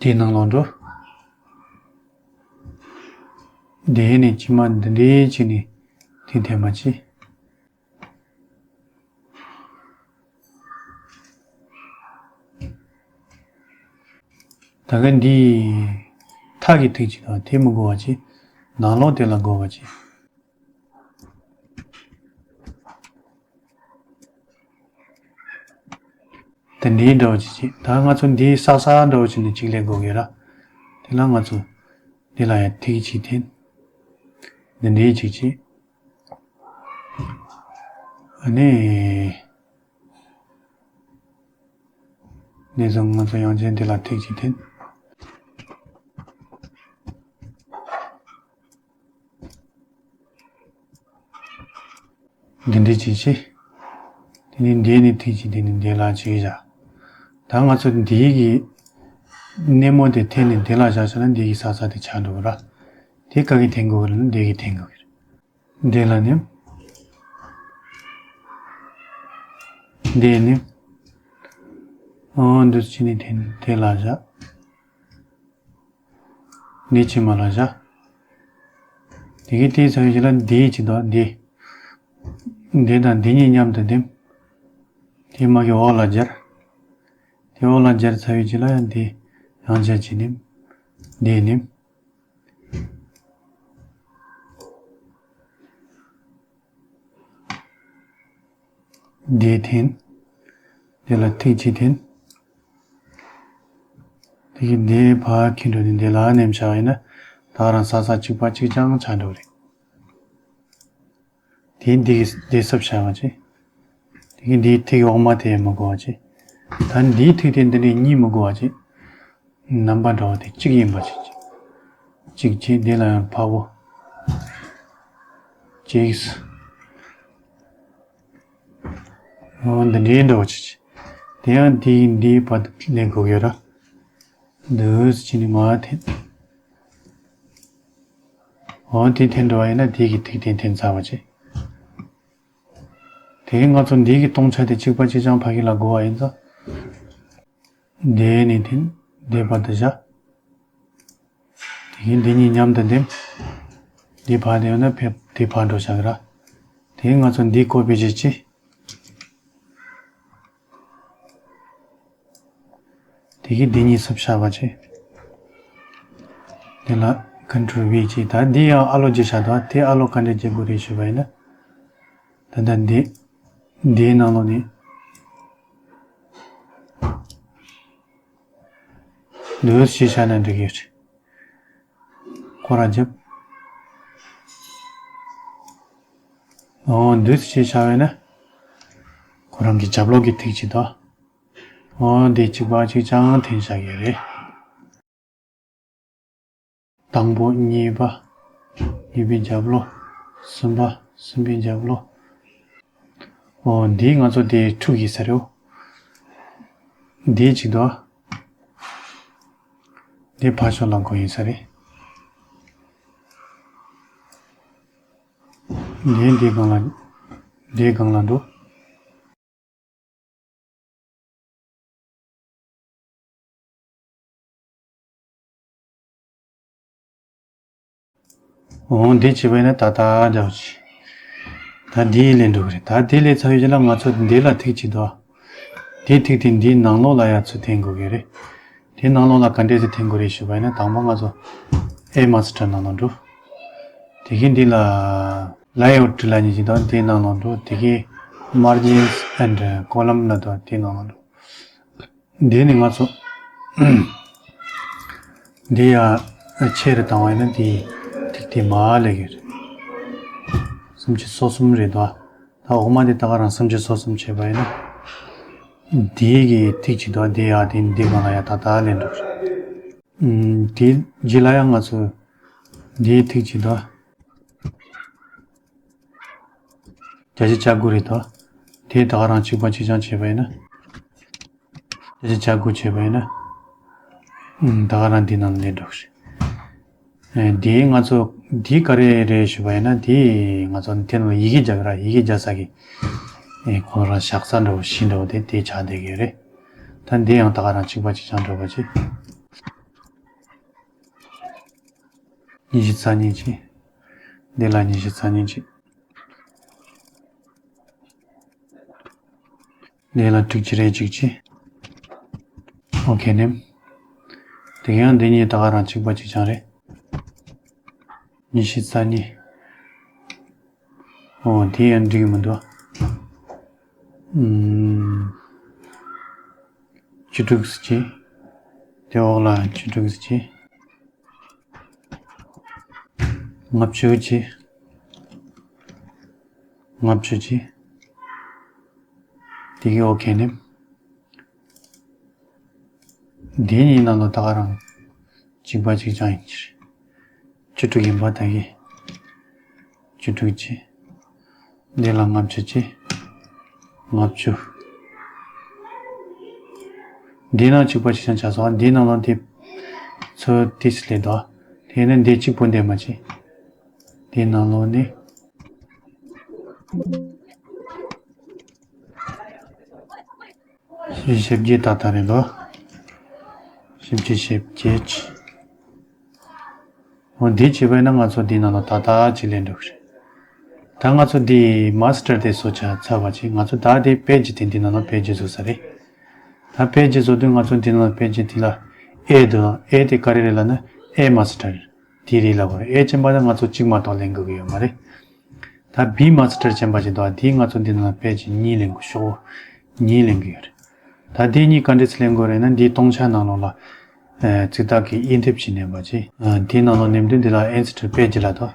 དེའི་ནང་ལོགས་འགྲོ། དེ་ནས་དཀྱིལ་མ་འདི་འདྲས་བྱས་ནས་དེ་འཐེན་པ་བྱས། ད་ག་འདི་མཐའ་གི་ཐིག་ཅིག་དང་དེ་མི་དགོས་པ་བྱས། ནང་ལོགས་དེ་ལ་དགོས་པ་བྱས། དེ་འདྲའི་འདྲ་བོ་ཅིག་བྱས། ད་ང་ཚོ་འདིའི་ས་ས་འདྲ་བོ་ཅིག་ནས་གཅིག་ལས་དགོས་ཀྱི་ར། དེ་ལ་ང་ཚོ་འདི་ལ་ཡང་ཐིག་ཅིག་འཐེན། འདི་འདྲའི་ཅིག་བྱས། ཨ་ནི། འདི་ཚོ་ང་ཚོ་ཡང་ཅན་འདི་ལ་ཐིག་ཅིག་འཐེན། འདི་འདྲའི་ཅིག་བྱས། དེ་ནས་འདི་ནས་ཐིག་ཅིག་དེ་ནས་འདི་ལ་ཅིག་བཞག་ད་ང་ཚོ་འདིའི་གི་སྣེ་མོ་དེ་འཐེན་ནས་འདི་ལ་བཞག་བྱས་ན་འདི་གི་ས་ས་དེ་ཆགས་འགྲོ་གི་ར། དེ་ག་གི་འཐེན་དགོས་རེད་ན་འདི་གི་འཐེན་དགོས་གི་རེད། འདི་ལ་ནི། འདི་ནི། འོ་འདུག་སེ་བྱས་ནས་དེ་དེ་ལ་བཞག་འདི་ཕྱི་མ་ལ་བཞག་དེ་གི་དེའི་ཚབ་ཡིན་ལ་འདི་ཅི་འདུག་འདི། འདི་དང་འདི་གཉིས་མཉམ་དུ་འདེམས། དེ་མ་གི་འོག་ལ་སྦྱར། དེ་འོག་ལ་སྦྱར་ཚར་བའི་རྗེས་ལ་ཡང་འདི་ཡང་བསྐྱར་གྱིས་ནེམ། འདི་ནེམ། འདི་འཐེན། འདི་ལ་ཐིག་གཅིག་འཐེན། དེ་གི་འདི་ཕར་འཁྱེར་འགྲོ་ནས་འདི་ལ་ནེམ་བཞག་ཡིན་ན་ད་རང་ས་ས་གཅིག་པ་གཅིག་རྐྱང་ཆགས་འགྲོ་རེད། དེ་འདི་གི་འདི་སུབ་བྱ་བ་ཅི། དེ་གི་འདིའི་ཐིག་འོག་མ་དེ་མི་དགོས་པ་ཅི། ད་འདིའི་ཐིག་དེ་འདི་ནས་གཉིས་མི་དགོས་པ་ཅི། རྣམ་པ་འདྲ་བ་དེ་གཅིག་ཡིན་པ་ཅི། གཅིག་ཅི་འདི་ལ་ཡང་ཕ་བོ། གཅིག་འོ་འདི་འདྲའི་འདྲ་བ་ཅི་ཅི། དེ་ཡང་འདི་འདིའི་བར་དུ་ལེན་དགོས་ཡོད་ར། འདུག་སེ་བྱས་ནས་མར་འཐེན། འོ་དེ་འཐེན་འགྲོ་བ་ཡིན་ན་དེ་གི་ཐིག་དེ་འཐེན་ཚར་བ་བྱེད། དེ་ང་ཚོ་འདི་གི་སྟོང་ཆ་དེ་གཅིག་པ་གཅིག་རྐྱང་ཕ་གི་ལ་དགོས་པ་ཡིན་ཙང་། འདི་ནས་འཐེན། འདི་བར་དུ་བཞག་དེ་གི་འདི་གཉིས་མཉམ་དུ་འདེམས། འདི་ཕར་འདེམས་ན་ཕེབས་དེ་ཕར་འགྲོ་བཞག་གི་ར། དེ་ང་ཚོ་འདི་ཀོ་པི་བྱེད་ཅི། དེ་གི་འདི་གཉིས་སུབ་བྱ་བ་བྱེད། དེ་ལ་ཀོན་ཊོལ་ཝི་བྱེད། ད་འདི་ཡང་ཨ་ལོ་བརྗེ་བྱ་དང་དེ་ཨ་ལོ་ག་འདྲ་བརྗེ་དགོས་རེད་ཞུས་པ་ཡིན་ན། ད་ལྟ་འདི་འདིའི་ནང་ལོགས་ནས་འདུག་སེ་བྱས་བཞག་ན་འགྲིག་གི་རེད། ཁོ་རང་རྒྱབ། འོ་འདུག་སེ་བྱས་བཞག་པ་ཡིན་ན། ཁོ་རང་གི་རྒྱབ་ལོགས་ཀྱི་ཐིག་ཅིག་དང་། འོ་འདི་གཅིག་པ་གཅིག་རྐྱང་འཐེན་བཞག་གི་རེད། དང་པོ། གཉིས་པ། གཉིས་པའི་རྒྱབ་ལོགས། གསུམ་པ། གསུམ་པའི་རྒྱབ་ལོགས། འོ་འདི་ང་ཚོ་དེ་འཁྲུག་ཡིན་ས་རེད། འོ་འདི་གཅིག་དང་། འདི་ཕར་ཕྱོགས་ལ་འགོ་ཡིན་ས་རེད། འདི་འདི་སྒང་ལ། འདི་སྒང་ལ་འགྲོ། འོ་འདི་བྱས་པ་ཡིན་ན་ད་ལྟ་འདྲ་བོ་ཅིག་ད་འདི་ལས་འགྲོ་གི་རེད། ད་འདི་ལས་ཚར་བའི་རྗེས་ལ་ང་ཚོ་འདི་ལ་ཐིག་ཅིག་འདུག་འདི་ཐིག་དེ་འདིའི་ནང་ལོགས་ལ་ཡར་ཚུར་འཐེན་དགོས་ཀྱི་རེད། དེའི་ནང་ལོགས་ལ་ག་འདྲས་སེ་འཐེན་དགོས་རེད་ཞུས་པ་ཡིན་ན། དང་པོ་ང་ཚོ་ཨེ་མ་སི་ཊར་ནང་ལ་འགྲོ། དེ་གི་འདི་ལ་ལེ་ཨའུ་ཊི་ལབ་མཁན་ཅིག་འདུག་དེའི་ནང་ལ་འགྲོ། དེ་གི་མར་ཇིན་སི་ཨེན་ཌི་ཀོ་ལམ་ལབ་འདུག་དེའི་ནང་ལ་འགྲོ། འདི་ནི་ང་ཚོ་འདི་ཡང་ཆེ་རུ་བཏང་བ་ཡིན་ན་འདི་ཐིག་དེ་མར་སླེབས་ཀྱི་རེད། སུམ་ཅུ་སོ་གསུམ་རེད་དོ། ད་འོག་མ་དེ་ད་ག་རང་སུམ་ཅུ་སོ་གསུམ་བྱས་པ་ཡིན་ན། འདི་གི་ཐིག་ཅིག་དང་འདི་ཡང་དེ་འདི་སྒང་ལ་ཡང་ད་ལྟ་ལེན་འགྲོ། ཨུམ། དེ་རྗེས་ལ་ཡང་ང་ཚོས་འདིའི་ཐིག་ཅིག་དང་། བརྒྱ་ཆ་གྱ་དགུ་རེད་དོ། དེ་ད་ག་རང་གཅིག་པ་གཅིག་རྐྱང་བྱས་པ་ཡིན་ན། བརྒྱ་ཆ་གྱ་དགུ་བྱས་པ་ཡིན་ན། ཨུམ། ད་ག་རང་འདི་ནང་ལ་སླེབས་འགྲོ་གི་རེད། ཨེ། འདི་ང་ཚོ་འདི་ག་རེ་རེད་ཞུས་པ་ཡིན་ན། འདི་ང་ཚོ་འདི་ནང་ཡི་གེ་རྒྱག་གི་ར། ཡི་གེ་རྒྱག་ས་གི། ཨེ། ཁོ་རང་བཞག་ས་འདྲ་བོ་གཞི་འདྲ་བོ་དེ་དེ་ཆགས་བསྡད་ཀྱི་རེད། ད་འདི་ཡང་ད་ག་རང་གཅིག་པ་གཅིག་རྐྱང་འགྲོ་བ་ཅིག་ཉི་ཤུ་རྩ་གཉིས་ཅིག་འདི་ལ་ཉི་ཤུ་རྩ་གཉིས་ཅིག་འདི་ལ་དྲུག་ཅུ་རེ་གཅིག་ཅིག་ཨོ་ཁེ་ནེམ། དེ་ཡང་འདི་གཉིས་ད་ག་རང་གཅིག་པ་གཅིག་རྐྱང་རེད། ཉི་ཤུ་རྩ་གཉིས། ཨོ་དེ་ཡང་འགྲིག་གི་མི་འདུག་ཨུམ། བཅུ་དྲུག་ཅིག་དེ་འོག་ལ་བཅུ་དྲུག་ཅིག་ལྔ་བཅུ་ཅིག་ལྔ་བཅུ་ཅིག་དེ་གི་ཨོ་ཁེ་ནེམ། འདི་གཉིས་ནང་ལ་ད་ག་རང་གཅིག་པ་གཅིག་རྐྱང་ཡིན་གྱི་རེད། བཅུ་དྲུག་ཡིན་པ་ད་གི། བཅུ་དྲུག་ཅིག་འདི་ལ་ལྔ་བཅུ་ཅིག་ལྔ་བཅུ། འདི་ནང་གཅིག་པ་གཅིག་རྐྱང་ཆགས་སོང་། འདི་ནང་ལ་འདི་ཚོ་ཏིས་ལས་དོ། དེ་ནི་འདི་གཅིག་པོ་འདེམས་མ་བྱེད། འདི་ནང་ལོགས་ནས། ཞེ་བརྒྱད་ཏག་ཏག་རེད་ལོ། ཞེ་བརྒྱད་ཞེ་བརྒྱད། འོ་འདི་བྱས་པས་ན་ང་ཚོ་འདི་ནང་ལ་ཏག་ཏག་ཅིག་སླེབས་འགྲོ་གི་རེད། ད་ང་ཚོ་འདི་མ་སི་ཊར་དེ་བཟོ་བྱ་ཚར་བ་ཅིག་ང་ཚོ་ད་དེ་པེ་ཇི་དེ་འདི་ནང་ལ་པེ་ཇི་བཟོ་ས་རེད། ད་པེ་ཇི་བཟོ་དུས་ང་ཚོ་འདི་ནང་ལ་པེ་ཇི་འདི་ལ་ཨེ་འདུག་ཨེ་དེ་ག་རེ་རེད་ལབ་ན་ཨེ་མ་སི་ཊར་དེ་རེད་ལབ་དགོས་རེད། ཨེ་ཅན་པ་ད་ང་ཚོ་གཅིག་མ་གཏོགས་ལེན་དགོས་ཀྱི་ཡོད་མ་རེད། ད་བི་མ་སི་ཊར་ཅན་པ་ཅིག་འདུག་དེ་ང་ཚོ་འདི་ནང་ལ་པེ་ཇི་གཉིས་ལེན་དགོས། ཤོག་གཉིས་ལེན་གྱི་ཡོད་རེད། ད་དེ་གཉིས་ག་འདྲས་སེ་ལེན་དགོས་རེད་ན་འདིའི་སྟོང་ཆ་ནང་ལོགས་ལ་ཨ་ཙིག་ཏག་གི་ཨིན་ཊར་ཅིག་ནེམ་པ་ཅིག་ཨ་དེའི་ནང་ལོགས་ནེམ་དུས་འདི་ལ་ཨིན་སི་ཊོལ་པེ་ཇི་ལབ་དོ།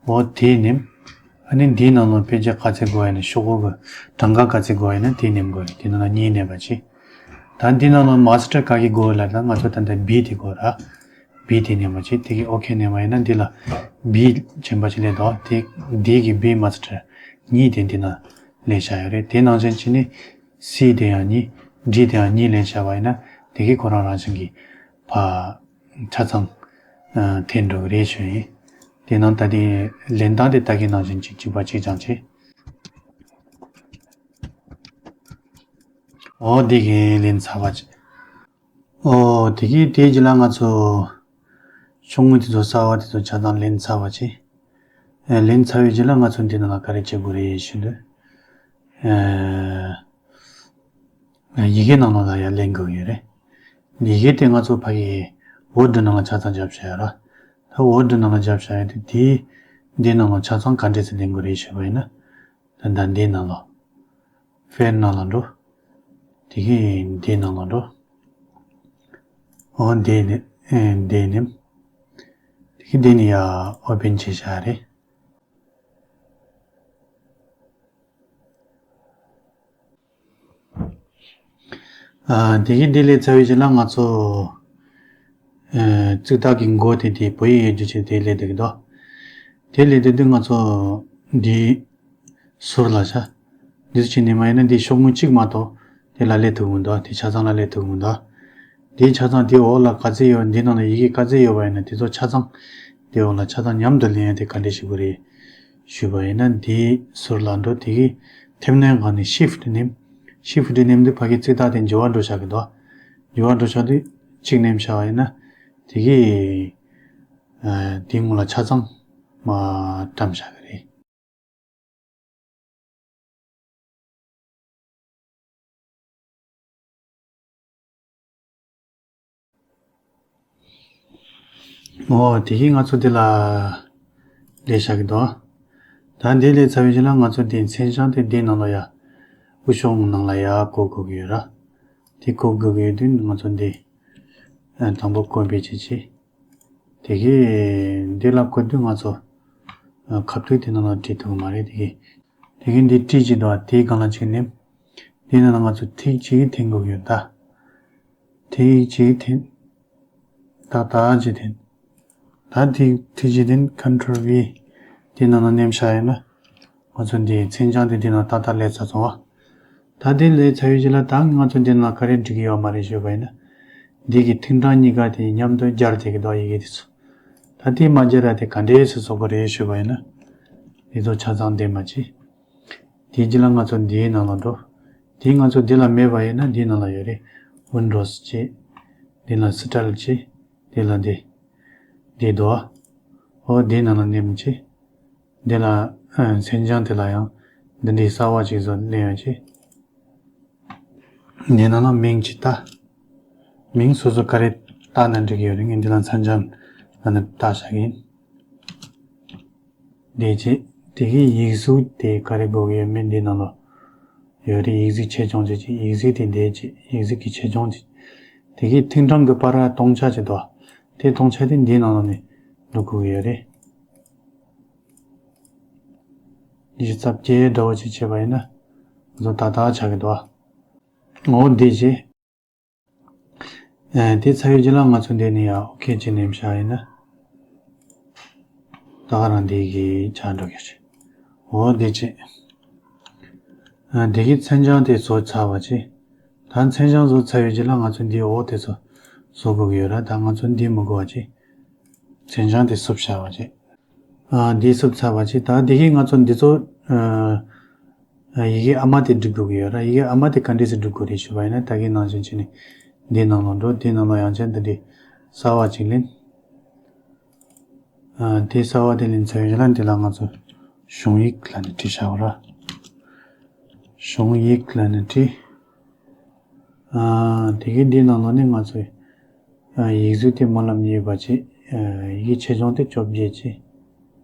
འོ་དེ་ནེམ། ཨ་ནི་འདིའི་ནང་ལོགས་པེ་ཇི་ག་ཚད་དགོས་ཡིན་ན་ཤོག་གུ་གི་གྲངས་ཀ་ག་ཚད་དགོས་ཡིན་ན་དེ་ནེམ་དགོས་རེད། དེ་ནང་ལ་གཉིས་ནེམ་པ་ཅིག་ད་འདི་ནང་ལོགས་མ་སི་ཊར་ག་གི་དགོས་ལབ་ན་ང་ཚོ་ད་ལྟ་བི་དེ་དགོས་ར། བི་དེ་ནེམ་པ་ཅིག་དེ་གི་ཨོ་ཁེ་ནེམ་པ་ཡིན་ན་འདི་ལ་བི་ཅན་པ་ཅིག་སླེབས་འདུག་དེ་འདི་གི་བི་མ་སི་ཊར་གཉིས་དེ་འདི་ནང་སླེབས་བཞག་ཡོད་རེད། དེ་ནང་བཞིན་བྱས་ནས་སི་དེ་ཡང་གཉིས། ཌི་དེ་ཡང་གཉིས་ལེན་བྱས་པ་ཡིན་ན་དེ་གི་ཁོ་རང་རང་བཞིན་གྱི་ཕ་ཆ་ཚང་ཨ་འཐེན་འགྲོ་གི་རེད་ཞུ་ཡིན། དེ་ནང་ད་དེ་ལེན་སྟངས་དེ་ད་གིན་ནང་བཞིན་གཅིག་གཅིག་པ་གཅིག་རྐྱང་བྱས། འོ་དེ་གིན་ལེན་ཚར་བ་བྱས། འོ་དེ་གིན་དེ་རྗེས་ལ་ང་ཚོ་ཤོག་ངོས་དེ་ཚོ་གསར་བ་དེ་ཚོ་ཆ་ཚང་ལེན་ཚར་བ་བྱས། ཨ་ལེན་ཚར་བའི་རྗེས་ལ་ང་ཚོ་འདི་ནང་ལ་ག་རེ་བྱེད་དགོས་རེད་ཞུ་དུས། ཨ་ཡི་གེ་ནང་ལོགས་ལ་ཡར་ལེན་དགོས་ཡོད་རེད། ཡི་གེ་དེ་ང་ཚོ་ཕ་གི་ཝོར་ཌི་ནང་ལ་ཆ་ཚང་བརྒྱབ་བཞག་ཡོད་ར། ད་ཝོར་ཌི་ནང་ལ་བརྒྱབ་བཞག་ཡོད་དུས་དེའི་འདི་ནང་ལ་ཆ་ཚང་ག་འདྲས་སེ་ལེན་དགོས་རེད་ཞུས་པ་ཡིན་ན། ད་ད་འདི་ནང་ལོགས། ཕེལ་ནང་ལ་འགྲོ། དེ་གིན་འདི་ནང་ལ་འགྲོ། འོ་འདི་ནི་ཨེ་འདི་ནི། དེ་གིན་འདི་ནི་ཡ་ཨོ་པེན་བྱས་བཞག་རེད། ཨ་དེ་གིན་འདི་ལས་ཚར་བའི་རྗེས་ལ་ང་ཚོ་ཨ་ཙིག་ཏག་གི་མགོ་དེ་དེ་བོད་ཡིག་ཡོད་རྒྱུ་ཆེད་དེ་ལས་དེ་གི་དོ། དེ་ལས་དེ་དུས་ང་ཚོ་འདི་ཟུར་ལ་བྱ། འདི་ཚོ་ཕྱིན་ནས་མ་ཡིན་ན་འདི་ཤོག་ངོས་གཅིག་མ་གཏོགས་དེ་ལ་སླེབས་ཐུབ་མི་འདུག་དེ་ཆ་ཚང་ལ་སླེབས་ཐུབ་མི་འདུག་དེའི་ཆ་ཚང་དེའི་འོག་ལ་ག་ཚད་ཡོད། འདི་ནང་ལ་ཡི་གེ་ག་ཚད་ཡོད་པ་ཡིན་ན་དེ་ཚོ་ཆ་ཚང་དེའི་འོག་ལ་ཆ་ཚང་མཉམ་དུ་ལེན་ཡ་དེ་ག་འདྲས་ཞིག་དགོས་རེད་ཞུས་པ་ཡིན་ན། འདིའི་ཟུར་ལ་འགྲོ། དེ་གི་མཐེབ་གནོན་སྒང་ནས་ཤིཕ་ཊི་ནེམ། ཤིཕ་ཊི་ནེམ་དུས་ཕ་གི་ཙིག་ཏག་དེ་འགྱུར་བ་འགྲོ་བཞག་གི་འདུག་འགྱུར་བ་འགྲོ་བཞག་དུས་གཅིག་ནེམ་བཞག་པ་ཡིན་ན་དེ་གི་ཨ་དེའི་སྔོན་ལ་ཆ་ཚང་མར་བཀྲམ་བཞག་གི་རེད། འོ་དེ་གིན་ང་ཚོ་འདི་ལ་ལས་བཞག་གི་འདུག་ད་འདི་ལས་ཚར་བའི་རྗེས་ལ་ང་ཚོ་འདི་མཚན་བྱང་དེ་འདི་ནང་ལ་ཡ་དབུ་ཤོག་ནང་ལ་ཡ་བཀོད་དགོས་ཀྱི་ཡོད་ར། དེ་བཀོད་དགོས་ཀྱི་ཡོད་དུས་ང་ཚོ་འདི་ཨ་དང་པོ་ཀོ་པི་བྱེད་ཅིག་དེ་གིན་འདི་ལ་བཀོད་དུས་ང་ཚོ་ཨ་ཁ་ཐུག་དེ་ནང་ལ་བྲིས་ཐུབ་མ་རེད། དེ་གིན་དེ་གིན་འདི་བྲིས་ཅིག་འདུག་དེའི་སྒང་ལ་ཅིག་ནེམ། དེ་ནང་ལ་ང་ཚོ་ཐིག་ཅིག་འཐེན་དགོས་ཀྱི་ཡོད་ད། ཐིག་ཅིག་འཐེན། ཏག་ཏག་ཅིག་འཐེན། ད་ཐིག་ཐིག་ཅིག་འཐེན། ཁོན་ཊོལ་ཝི། དེ་ནང་ལ་ནེམ་བཞག་ཡོད་ན། ང་ཚོ་འདི་མཚན་བྱང་དེ་འདི་ནང་ཏག་ཏག་སླེབས་ཚར་སོང་བ། ད་དེ་སླེབས་ཚར་བའི་རྗེས་ལ་ད་ང་ཚོ་འདི་ནང་ག་རེ་འབྲི་གི་ཡོད་མ་རེད་ཞུས་པ་ཡིན་ན། འདི་གི་ཐིག་གྲངས་གཉིས་ཀ་དེ་མཉམ་དུ་སྦྱར་བསྡད་ཀྱི་འདུག་ཡི་གེ་དེ་ཚོ། ད་དེ་མ་སྦྱར་ར་དེ་ག་འདྲས་སེ་བཟོ་དགོས་རེད་ཞུས་པ་ཡིན་ན། འདི་ཚོ་ཆ་ཚང་འདེམས་པ་བྱེད། དེའི་རྗེས་ལ་ང་ཚོ་འདིའི་ནང་ལ་འགྲོ། དེ་ང་ཚོ་འདི་ལ་མེད་པ་ཡིན་ན་འདིའི་ནང་ལ་ཡོད་རེད། ཝིན་ཌོ་སི་བྱེད། འདི་ལ་སི་ཊལ་བྱེད། འདི་ལ་འདི། འདི་འདུག་ཨ། འོ་འདིའི་ནང་ལ་ནེམ་བྱེད། འདི་ལ་ཨ་མཚན་བྱང་དེ་ལ་ཡང་འདི་འདྲའི་གསར་བ་ཅིག་བཟོ་ལེན་ཡང་བྱེད། འདི་ནང་ལ་མིང་ཅིག་བལྟ། མིང་སོ་སོ་ག་རེ་བཏགས་ན་འགྲིག་གི་ཡོད་རེད། ངས་འདི་ལ་མཚན་བྱང་ཨ་ནི་བཏགས་བཞག་གི་ཡིན། འདི་བྱེད། དེ་གི་ཡིག་གཟུགས་དེ་ག་རེ་དགོས་ཀྱི་ཡོད་མེད་འདི་ནང་ལ་ཡོད་རེད། ཡིག་གཟུགས་ཆེ་ཆུང་བྱེད་ཅིག་ཡིག་གཟུགས་དེ་འདི་བྱེད། ཡིག་གཟུགས་ཀྱི་ཆེ་ཆུང་བྱེད། དེ་གི་ཐིག་གྲངས་ཀྱི་བར་ལ་སྟོང་ཆ་ཅིག་འདུག་དེ་སྟོང་ཆ་དེ་འདི་ནང་ལ་ནི་འགྲོ་དགོས་ཀྱི་ཡོད་རེད། འདི་རྩ་བརྒྱད་འདྲ་བོ་ཅིག་བྱས་པ་ཡིན་ན་ང་ཚོ་ཏག་ཏག་ཆགས་ཀྱི་འདུག་འོ་འདི་བྱེད། ཨ་དེ་ཚར་བའི་རྗེས་ལ་ང་ཚོ་འདི་ནས་ཡང་ཨོ་ཁེ་ཅིག་ནེམ་བཞག་ཡིན་ན། ད་ག་རང་འདི་གི་ཆགས་འགྲོ་གི་རེད། འོ་འདི་བྱེད། ཨ་འདི་གི་མཚན་བྱང་དེ་བཟོ་ཚར་བ་བྱེད། ད་མཚན་བྱང་བཟོ་ཚར་བའི་རྗེས་ལ་ང་ཚོ་འདིའི་འོག་དེ་ཚོ་བཟོ་དགོས་ཀྱི་ཡོད་ར། ད་ང་ཚོ་འདི་མི་དགོས་པ་བྱེད། མཚན་བྱང་དེ་བསུབ་བཞག་པ་བྱེད། ཨ་འདི་བསུབ་ཚར་བ་བྱེད། ད་འདི་གི་ང་ཚོ་འདི་ཚོ་ཨ་ ཡི་གེ་ཨ་མ་དེ་འབྲི་དགོས་ཀྱི་ཡོད་ར། ཡི་གེ་ཨ་མ་དེ་ག་འདྲས་སེ་འབྲི་དགོས་རེད་ཞུས་པ་ཡིན་ན། ད་གིན་ནང་བཞིན་བྱས་ནས་འདིའི་ནང་ལོགས་འགྲོ། འདིའི་ནང་ལོགས་ཡང་བསྐྱར་འདི་འདྲའི་གསར་པ་ཅིག་ལེན། ཨ། དེ་གསར་པ་དེ་ལེན་ཚར་བའི་རྗེས་ལ་འདི་ལ་ང་ཚོ་གཞུང་ཡིག་ལབ་ནས་བྲིས་བཞག་ར། གཞུང་ཡིག་ལབ་ནས་བྲིས། ཨ། དེ་གི་འདིའི་ནང་ལོགས་ནས་ང་ཚོས། ཨ། ཡིག་གཟུགས་དེ་སྨོན་ལམ་གཉིས་པ་བྱས། ཨ། ཡི་གེ་ཆེ་ཆུང་དེ་བཅོ་བརྒྱད་བྱས།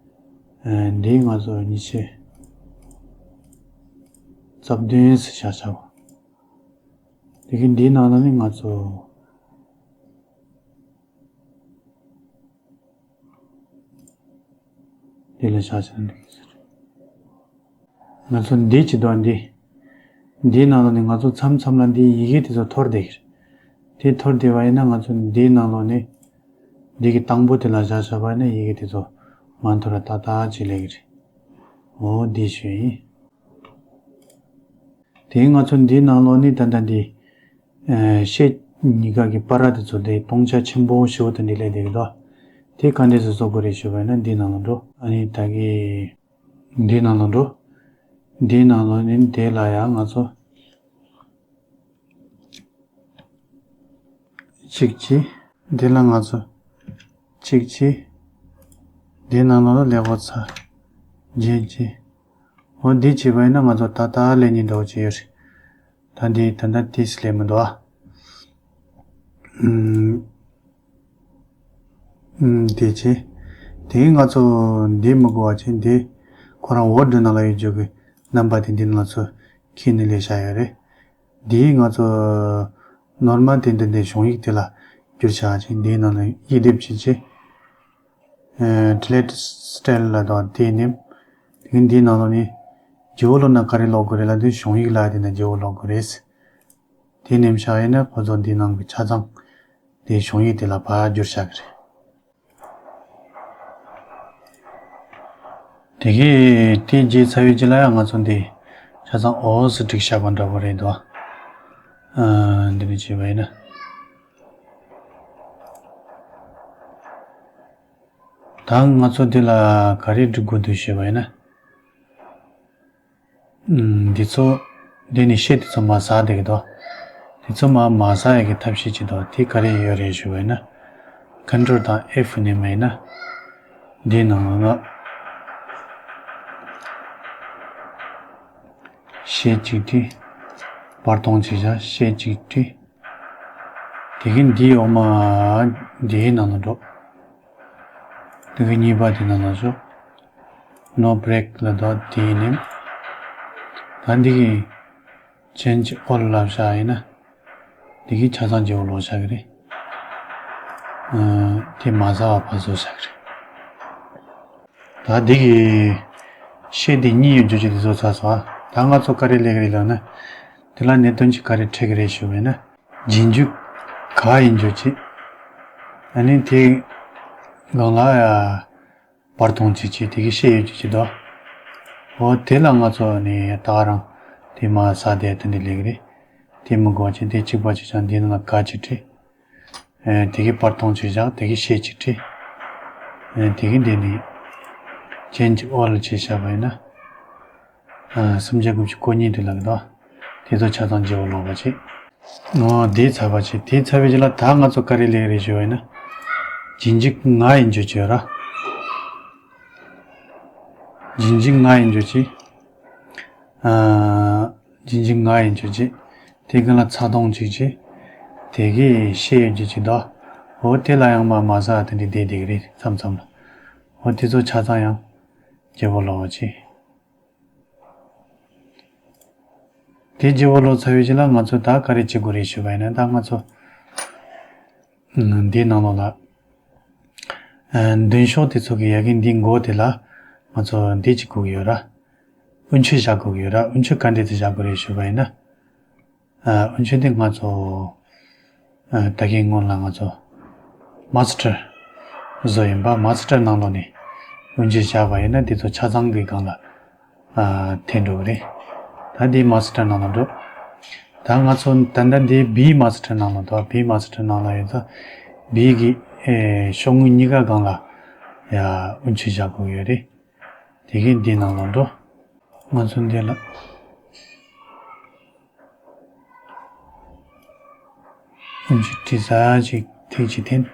ཨ། འདི་ང་ཚོ་ཉི་ཤུ་རྩ་བདུན་ཟེར་བཞག་བཞག་པ། དེ་གི་འདིའི་ནང་ལོགས་ནས་ང་ཚོ། འདི་ལ་བཞག་བྱས་ན་འགྲིག་གི་ཟེར། ང་ཚོ་འདི་བྱེད་དོན་འདི། འདིའི་ནང་ལོགས་ནས་ང་ཚོ་མཚམས་མཚམས་ལ་འདིའི་ཡི་གེ་དེ་ཚོ་འཐོར་བསྡད་ཀྱི་རེད། དེ་འཐོར་བསྡད་པ་ཡིན་ན་ང་ཚོ་འདིའི་ནང་ལོགས་ནས། འདི་གི་དང་པོ་དེ་ལ་བཞག་བཞག་པ་ཡིན་ན་ཡི་གེ་དེ་ཚོ་མ་འཐོར་བ་ཏག་ཏག་ཅིག་སླེབས་ཀྱི་རེད། འོ་འདི་ཞུ་ཡིན། དེ་ང་ཚོ་འདིའི་ནང་ལོགས་ནས་ད་ལྟ་འདི། ཨ། ཤད་གཉིས་ཀ་གི་བར་དེ་ཚོ་དེ་སྟོང་ཆ་ཆེན་པོ་ཞེ་པོ་དེ་འདྲ་སླེབས་བསྡད་ཀྱི་འདུག་དེ་ག་འདྲས་སེ་བཟོ་དགོས་རེད་ཞུས་པ་ཡིན་ན། འདིའི་ནང་ལ་འགྲོ། ཨ་ནི་ད་གི་འདིའི་ནང་ལ་འགྲོ། འདིའི་ནང་ལོགས་ནས་དེ་ལ་ཡང་ང་ཚོ་གཅིག་བྱས། འདི་ལ་ང་ཚོ་གཅིག་བྱས། འདིའི་ནང་ལོགས་ལ་ཀླད་ཀོར་ཚ་བརྒྱད་བྱས། འོ་འདི་བྱས་པ་ཡིན་ན་ང་ཚོ་ཏག་ཏག་སླེབས་ནི་འདྲ་བོ་ཅིག་ཡོད་རེད། ད་འདི་ད་ལྟ་དེ་སླེབས་མི་འདུག་ཨ། ཨུམ། ཨུམ། དེ་བྱས། དེ་ང་ཚོ་འདི་མི་དགོས་པ་བྱས། འདི་ཁོ་རང་ཝར་ཌི་ནང་ལ་ཡོད་རྒྱུ་གི་རྣམ་པ་དེ་འདི་ནང་ལ་ཚུར་འཁྱེར་ནས་སླེབས་བཞག་ཡོད་རེད། འདི་ང་ཚོ་ནོར་མལ་དེ་འདི་འདི་གཞུང་ཡིག་དེ་ལ་བསྒྱུར་བཞག་བྱས། འདིའི་ནང་ལ་དབྱེ་དེབ་བྱས་བྱས། ཨ། ཌི་ལིཊ་སི་ཊའིལ་ལབ་དང་དེ་ནེམ། དེ་གི་འདིའི་ནང་ལོགས་ནས་བརྗེ་པོ་ལོག་ན་ག་རེ་ལོག་དགོས་རེད་ལབ་དུས་གཞུང་ཡིག་ལབ་དེ་ན་བརྗེ་པོ་ལོག་དགོས་རེད། དེ་ནེམ་བཞག་ཡིན་ན་ཁོ་ཚོ་འདིའི་ནང་གི་ཆ་ཚང་དེ་གཞུང་ཡིག་དེ་ལ་ཕར་བསྒྱུར་བཞག་གི་རེད། དེ་གི་དེ་བརྗེ་ཚར་བའི་རྗེས་ལ་ཡང་ང་ཚོ་འདི་ཆ་ཚང་འོ་ཟེར་བྲིས་བཞག་པ་འདྲ་པོ་རེད་འདུག་ཨ། འདི་འདྲ་བྱས་པ་ཡིན་ན། ད་ང་ཚོ་འདི་ལ་ག་རེ་འབྲི་དགོས་འདུག་ཞུས་པ་ཡིན་ན། ཨུམ། འདི་ཚོ། འདི་ནི་ཤད་དེ་ཚོ་མར་ཟག་བསྡད་ཀྱི་འདུག་དེ་ཚོ་མར་མ་ཟག་ཡག་གི་ཐབས་ཤེས་ཅིག་འདུག་དེ་ག་རེ་ཡོད་རེད་ཞུས་པ་ཡིན་ན། ཀོན་ཊོལ་དང་ཨེཕ་ནེམ་ཡིན་ན། འདིའི་ནང་ལ་ཤད་གཅིག་བྲིས། བར་སྟོང་གཅིག་བཞག་ཤད་གཅིག་བྲིས། དེ་གི་འདིའི་འོག་མ་འདིའི་ནང་ལ་འགྲོ། དེ་གི་གཉིས་པ་དེ་ནང་ལ་འགྲོ། ནོ་བྷེ་རེག་ལབ་དུས་དེའི་ནེམ། ད་འདི་གི་ཅེན་ཇི་ཨོལ་ལབ་བཞག་ཡིན་ན། འདི་གི་ཆ་ཚང་བརྗེ་པོ་ལོག་བཞག་གི་རེད། ཨ། དེ་མ་ཟག་པ་ཕར་བཟོ་བཞག་གི་རེད། ད་འདི་གི་ཤད་དེ་གཉིས་ཡོད་རྒྱུ་ཅིག་དེ་བཟོ་ཚར་སོང་ཨ། ད་ང་ཚོ་ག་རེ་ལས་ཀྱི་རེད་ལབ་ན། དེ་ལ་གནད་དོན་ཅིག་ག་རེ་འཕྲད་ཀྱི་རེད་ཞུས་པ་ཡིན་ན། རྗེས་འཇུག་ག་ཡིན་རྒྱུ་ཅིག་ཨ་ནི་དེ་སྒང་ལ་ཡ། བར་སྟོང་གཅིག་བྱས། དེ་གི་ཤད་ཡོད་རྒྱུ་ཅིག་འདུག་འོ་དེ་ལ་ང་ཚོ་ནི་ད་ག་རང་དེ་མར་ཟག་བསྡད་དེ་འདྲ་སླེབས་ཀྱི་རེད། དེ་མི་དགོས་བྱས་དེ་གཅིག་པ་གཅིག་རྐྱང་འདི་ནང་ལ་ག་གཅིག་བྲིས། ཨ། དེ་གི་བར་སྟོང་གཅིག་བཞག་དེ་གི་ཤད་གཅིག་བྲིས། ཨ། དེ་གི་འདི་ནི་ཅེན་ཇི་ཨོལ་བྱས་བཞག་པ་ཡིན་ན། ཨ། སུམ་བརྒྱ་དགུ་བཅུ་གོ་གཉིས་དེ་ལ་གི་དོ། དེ་ཚོ་ཆ་ཚང་བརྗེ་པོ་ལོག་པ་བྱེད། ཨོ་དེ་ཚར་བ་བྱེད། དེ་ཚར་བའི་རྗེས་ལ་ད་ང་ཚོ་ག་རེ་ལས་རེད་ཞུ་བ་ཡིན་ན། རྗེས་འཇུག་ལྔ་ཡིན་རྒྱུ་བྱེད་ར། རྗེས་འཇུག་ལྔ་ཡིན་རྒྱུ་བྱེད། ཨ། རྗེས་འཇུག་ལྔ་ཡིན་རྒྱུ་བྱེད། དེ་གི་ལ་ཚ་གདུང་གཅིག་བྱེད། དེ་གི་ཤད་ཡོད་རྒྱུ་བྱེད་དོ། ཨོ་དེ་ལ་ཡང་མར་མ་ཟག་དེ་འདྲ་བསྡད་བསྡད་ཀྱི་རེད་མཚམས་མཚམས་ལ། ཨོ་དེ་ཚོ་ཆ་ཚང་ཡང་བརྗེ་པོ་ལོག་པ་བྱེད། དེ་བརྗེ་པོ་ལོག་ཚར་བའི་རྗེས་ལ་ང་ཚོ་ད་ག་རེ་བྱེད་དགོས་རེད་ཞུས་པ་ཡིན་ན། ད་ང་ཚོ་འདིའི་ནང་ལོགས་ལ། ཨ། མདུན་ཤོག་དེ་ཚོ་གི་ཡ་གི་འདིའི་མགོ་དེ་ལ་ང་ཚོ་འདི་བྱེད་དགོས་ཀྱི་ཡོད་ར། དབུ་མཆོད་བཞག་དགོས་ཀྱི་ཡོད་ར། དབུ་མཆོད་ག་འདྲས་དེ་བཞག་དགོས་རེད་ཞུས་པ་ཡིན་ན། ཨ། དབུ་མཆོད་དེ་ང་ཚོ། ཨ། ད་གིན་སྔོན་ལ་ང་ཚོ་མ་སི་ཊར་བཟོས་ཡིན་པ། མ་སི་ཊར་ནང་ལོགས་ནས་དབུ་མཆོད་བཞག་པ་ཡིན་ན་དེ་ཚོ་ཆ་ཚང་གི་སྒང་ལ། ཨ། འཐེན་འགྲོ་གི་རེད། ད་འདི་མ་སི་ཊར་ནང་ལ་འགྲོ། ད་ང་ཚོ་ད་ལྟ་འདི་བི་མ་སི་ཊར་ནང་ལ་འདུག་བི་མ་སི་ཊར་ནང་ལ་ཡོད་ཙང་བི་གི། ཨེ། ཤོག་ངོས་གཉིས་ཀ་སྒང་ལ་ཡ་དབུ་མཆོད་བཞག་དགོས་ཡོད་རེད། དེ་གིན་འདི་ནང་ལ་འགྲོ། ང་ཚོ་འདི་ལ། ཨུན་ཆི་བྲིས་ས་ཅིག་ཐིག་ཅིག་འཐེན།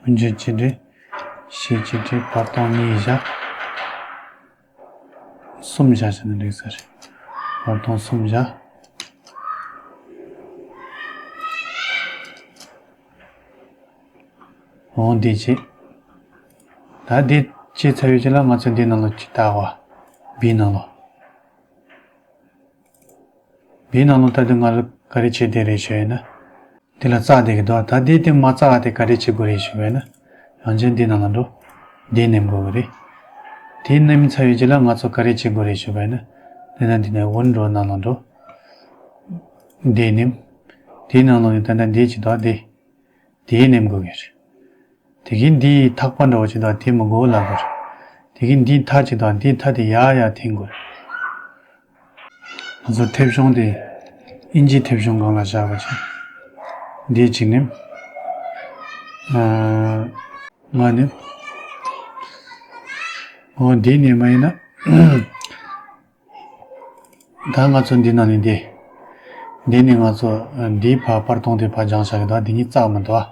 ཨུན་ཆི་བྱེད་འབྲེལ། ཤེས་བྱེད་འབྲེལ་བར་སྟོང་གཉིས་བཞག་གསུམ་བཞག་བྱས་ན་འགྲིག་ས་རེད། བར་སྟོང་གསུམ་བཞག་འོང་འདི་བྱེད། ད་འདི་བྱེད་ཚར་བའི་རྗེས་ལ་ང་ཚོ་འདི་ནང་ལོགས་ཅིག་བལྟ་བ། བི་ནང་ལོགས། བི་ནང་ལོགས་ད་དུང་ང་ལ་ག་རེ་བྱེད་བསྡད་རེད་ཞུ་ཡིན་ན། འདི་ལ་བཙགས་བསྡད་ཀྱི་འདུག་ད་འདི་དེ་མ་བཙགས་དེ་ག་རེ་བྱེད་དགོས་རེད་ཞུ་བས་ན། ཡང་ཅིན་འདི་ནང་ལ་འགྲོ། འདི་ནེམ་དགོས་ཀྱི་རེད། དེ་ནེམ་ཚར་བའི་རྗེས་ལ་ང་ཚོ་ག་རེ་བྱེད་དགོས་རེད་ཞུ་བས་ན། འདི་ན་འདི་ནས་ཝིན་ཌོ་ནང་ལ་འགྲོ། འདི་ནེམ། དེའི་ནང་ལོགས་ནས་ད་ལྟ་འདི་ཅིག་འདུག་འདི། དེའི་ནེམ་དགོས་ཀྱི་རེད། དེ་གིན་འདིའི་ཐག་པ་འདྲ་བོ་ཅིག་དང་དེ་མི་དགོས་ལབ་དགོས་རེད། དེ་གིན་འདིའི་མཐའ་ཅིག་དང་འདིའི་མཐའ་དེ་ཡར་ཡར་འཐེན་དགོས་རེད། ང་ཚོ་མཐེབ་གཞོང་དེ་ཨིན་ཇིའི་མཐེབ་གཞོང་སྒང་ལ་བཞག་པ་ཅིག་འདི་གཅིག་ནེམ། ཨ། ལྔ་ནེམ། འོ་འདི་ནེམ་པ་ཡིན་ན། ད་ང་ཚོ་འདི་ནང་ནས་འདི། འདི་ནས་ང་ཚོ་འདིའི་ཕར་བར་སྟོང་དེ་ཕར་སྦྱངས་བཞག་གི་འདུག་འདི་གཉིས་བཙགས་མི་འདུག་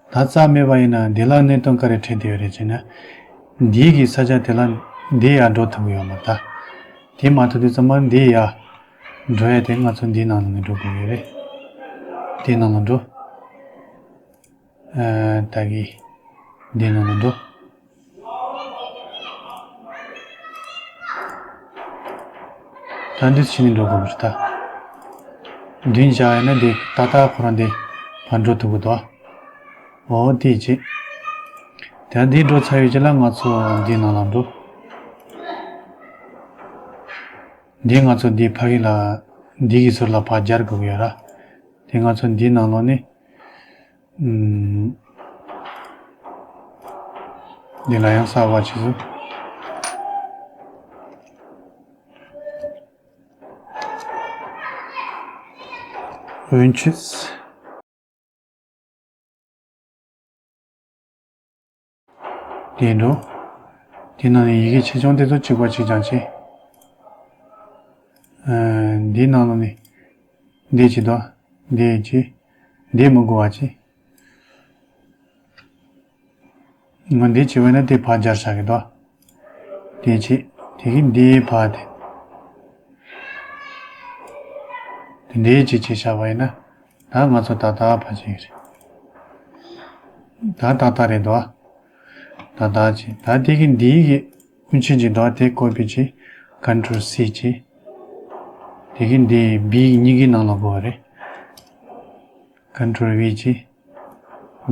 ད་བཙགས་མེད་པ་ཡིན་ན་འདི་ལ་གནད་དོན་ག་རེ་འཕྲད་བསྡད་ཡོད་རེད་ཅེ་ན། འདི་གི་ས་ཆ་དེ་ལ་འདི་ཡར་འགྲོ་ཐུབ་ཀྱི་ཡོད་མ་རེད་ད། དེ་མ་ཐུབ་དུས་ཙམ་པ་འདི་ཡར་འགྲོ་ཡ་དེ་ང་ཚོ་འདི་ནང་ལ་ནས་འགྲོ་དགོས་ཡོད་རེད། འདི་ནང་ལ་འགྲོ། ཨ། ད་གི་འདི་ནང་ལ་འགྲོ། ད་འདི་ཕྱི་ནས་འགྲོ་དགོས་པ་རེད་ད། མདུན་བཞག་ཡིན་ན་འདི་ཏག་ཏག་ཁོ་རང་འདི་ཕར་འགྲོ་ཐུབ་ཀྱི་འདུག་འོ་དེ་བྱེད། ད་འདི་འགྲོ་ཚར་ཡོད་ཅེ་ལ་ང་ཚོ་འདི་ནང་ལ་འགྲོ། འདི་ང་ཚོ་འདི་ཕ་གི་ལ་འདི་གི་ཟུར་ལ་ཕར་སྦྱར་དགོས་ཀྱི་ཡོད་ར། དེ་ང་ཚོ་འདི་ནང་ལོགས་ནས། ཨུམ། འདི་ལ་ཡང་གསར་པ་བྱེད་ཚུལ། འོན་ཆུས། དེ་འགྲོ། དེ་ནང་ནས་ཡི་གེ་ཆེ་ཆུང་དེ་ཚོ་གཅིག་པ་གཅིག་རྐྱང་བྱེད། ཨ། འདི་ནང་ལོགས་ནས། འདི་བྱེད་དོ། འདི་བྱེད། འདི་མི་དགོས་པ་བྱེད། ང་འདི་བྱེད་པ་ན་དེ་ཕར་སྦྱར་བཞག་གི་འདུག་དེ་བྱེད། དེ་གི་འདི་ཕར་དེ། དེ་འདི་བྱེད་བྱེད་བཞག་པ་ཡིན་ན། ད་ང་ཚོ་ཏག་ཏག་ཕར་བྱེད་ཀྱི་རེད། ད་ཏག་ཏག་རེད་འདུག་ཏག་ཏག་བྱེད། ད་དེ་གི་འདི་གི་དབུ་མཆེད་ཀྱི་འདུག་དེ་ཀོ་པི་བྱེད། ཀོན་ཊོལ་སི་བྱེད། དེ་གི་འདི་བི་གཉིས་ཀའི་ནང་ལ་དགོས་པ་རེད། ཀོན་ཊོལ་ཝི་བྱེད།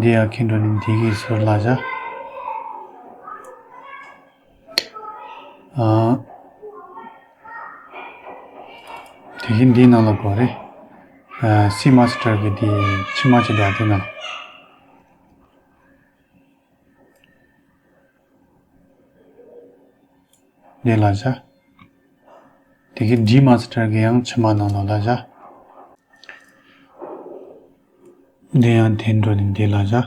འདི་ཡར་འཁྱེར་འགྲོ་ནས་འདི་གི་ཟུར་ལ་བཞག་ཨ། དེ་གིན་འདིའི་ནང་ལ་དགོས་རེད། ཨ། སི་མ་སི་ཊར་གི་འདི་ཕྱི་མ་ཅིག་འདུག་དེ་ནང་འདི་ལ་བཞག་དེ་གི་ཌི་མ་སི་ཊར་གི་ཡང་ཕྱི་མ་ནང་ལོགས་ལ་བཞག་འདི་ཡང་འཐེན་འགྲོ་ནས་འདི་ལ་བཞག་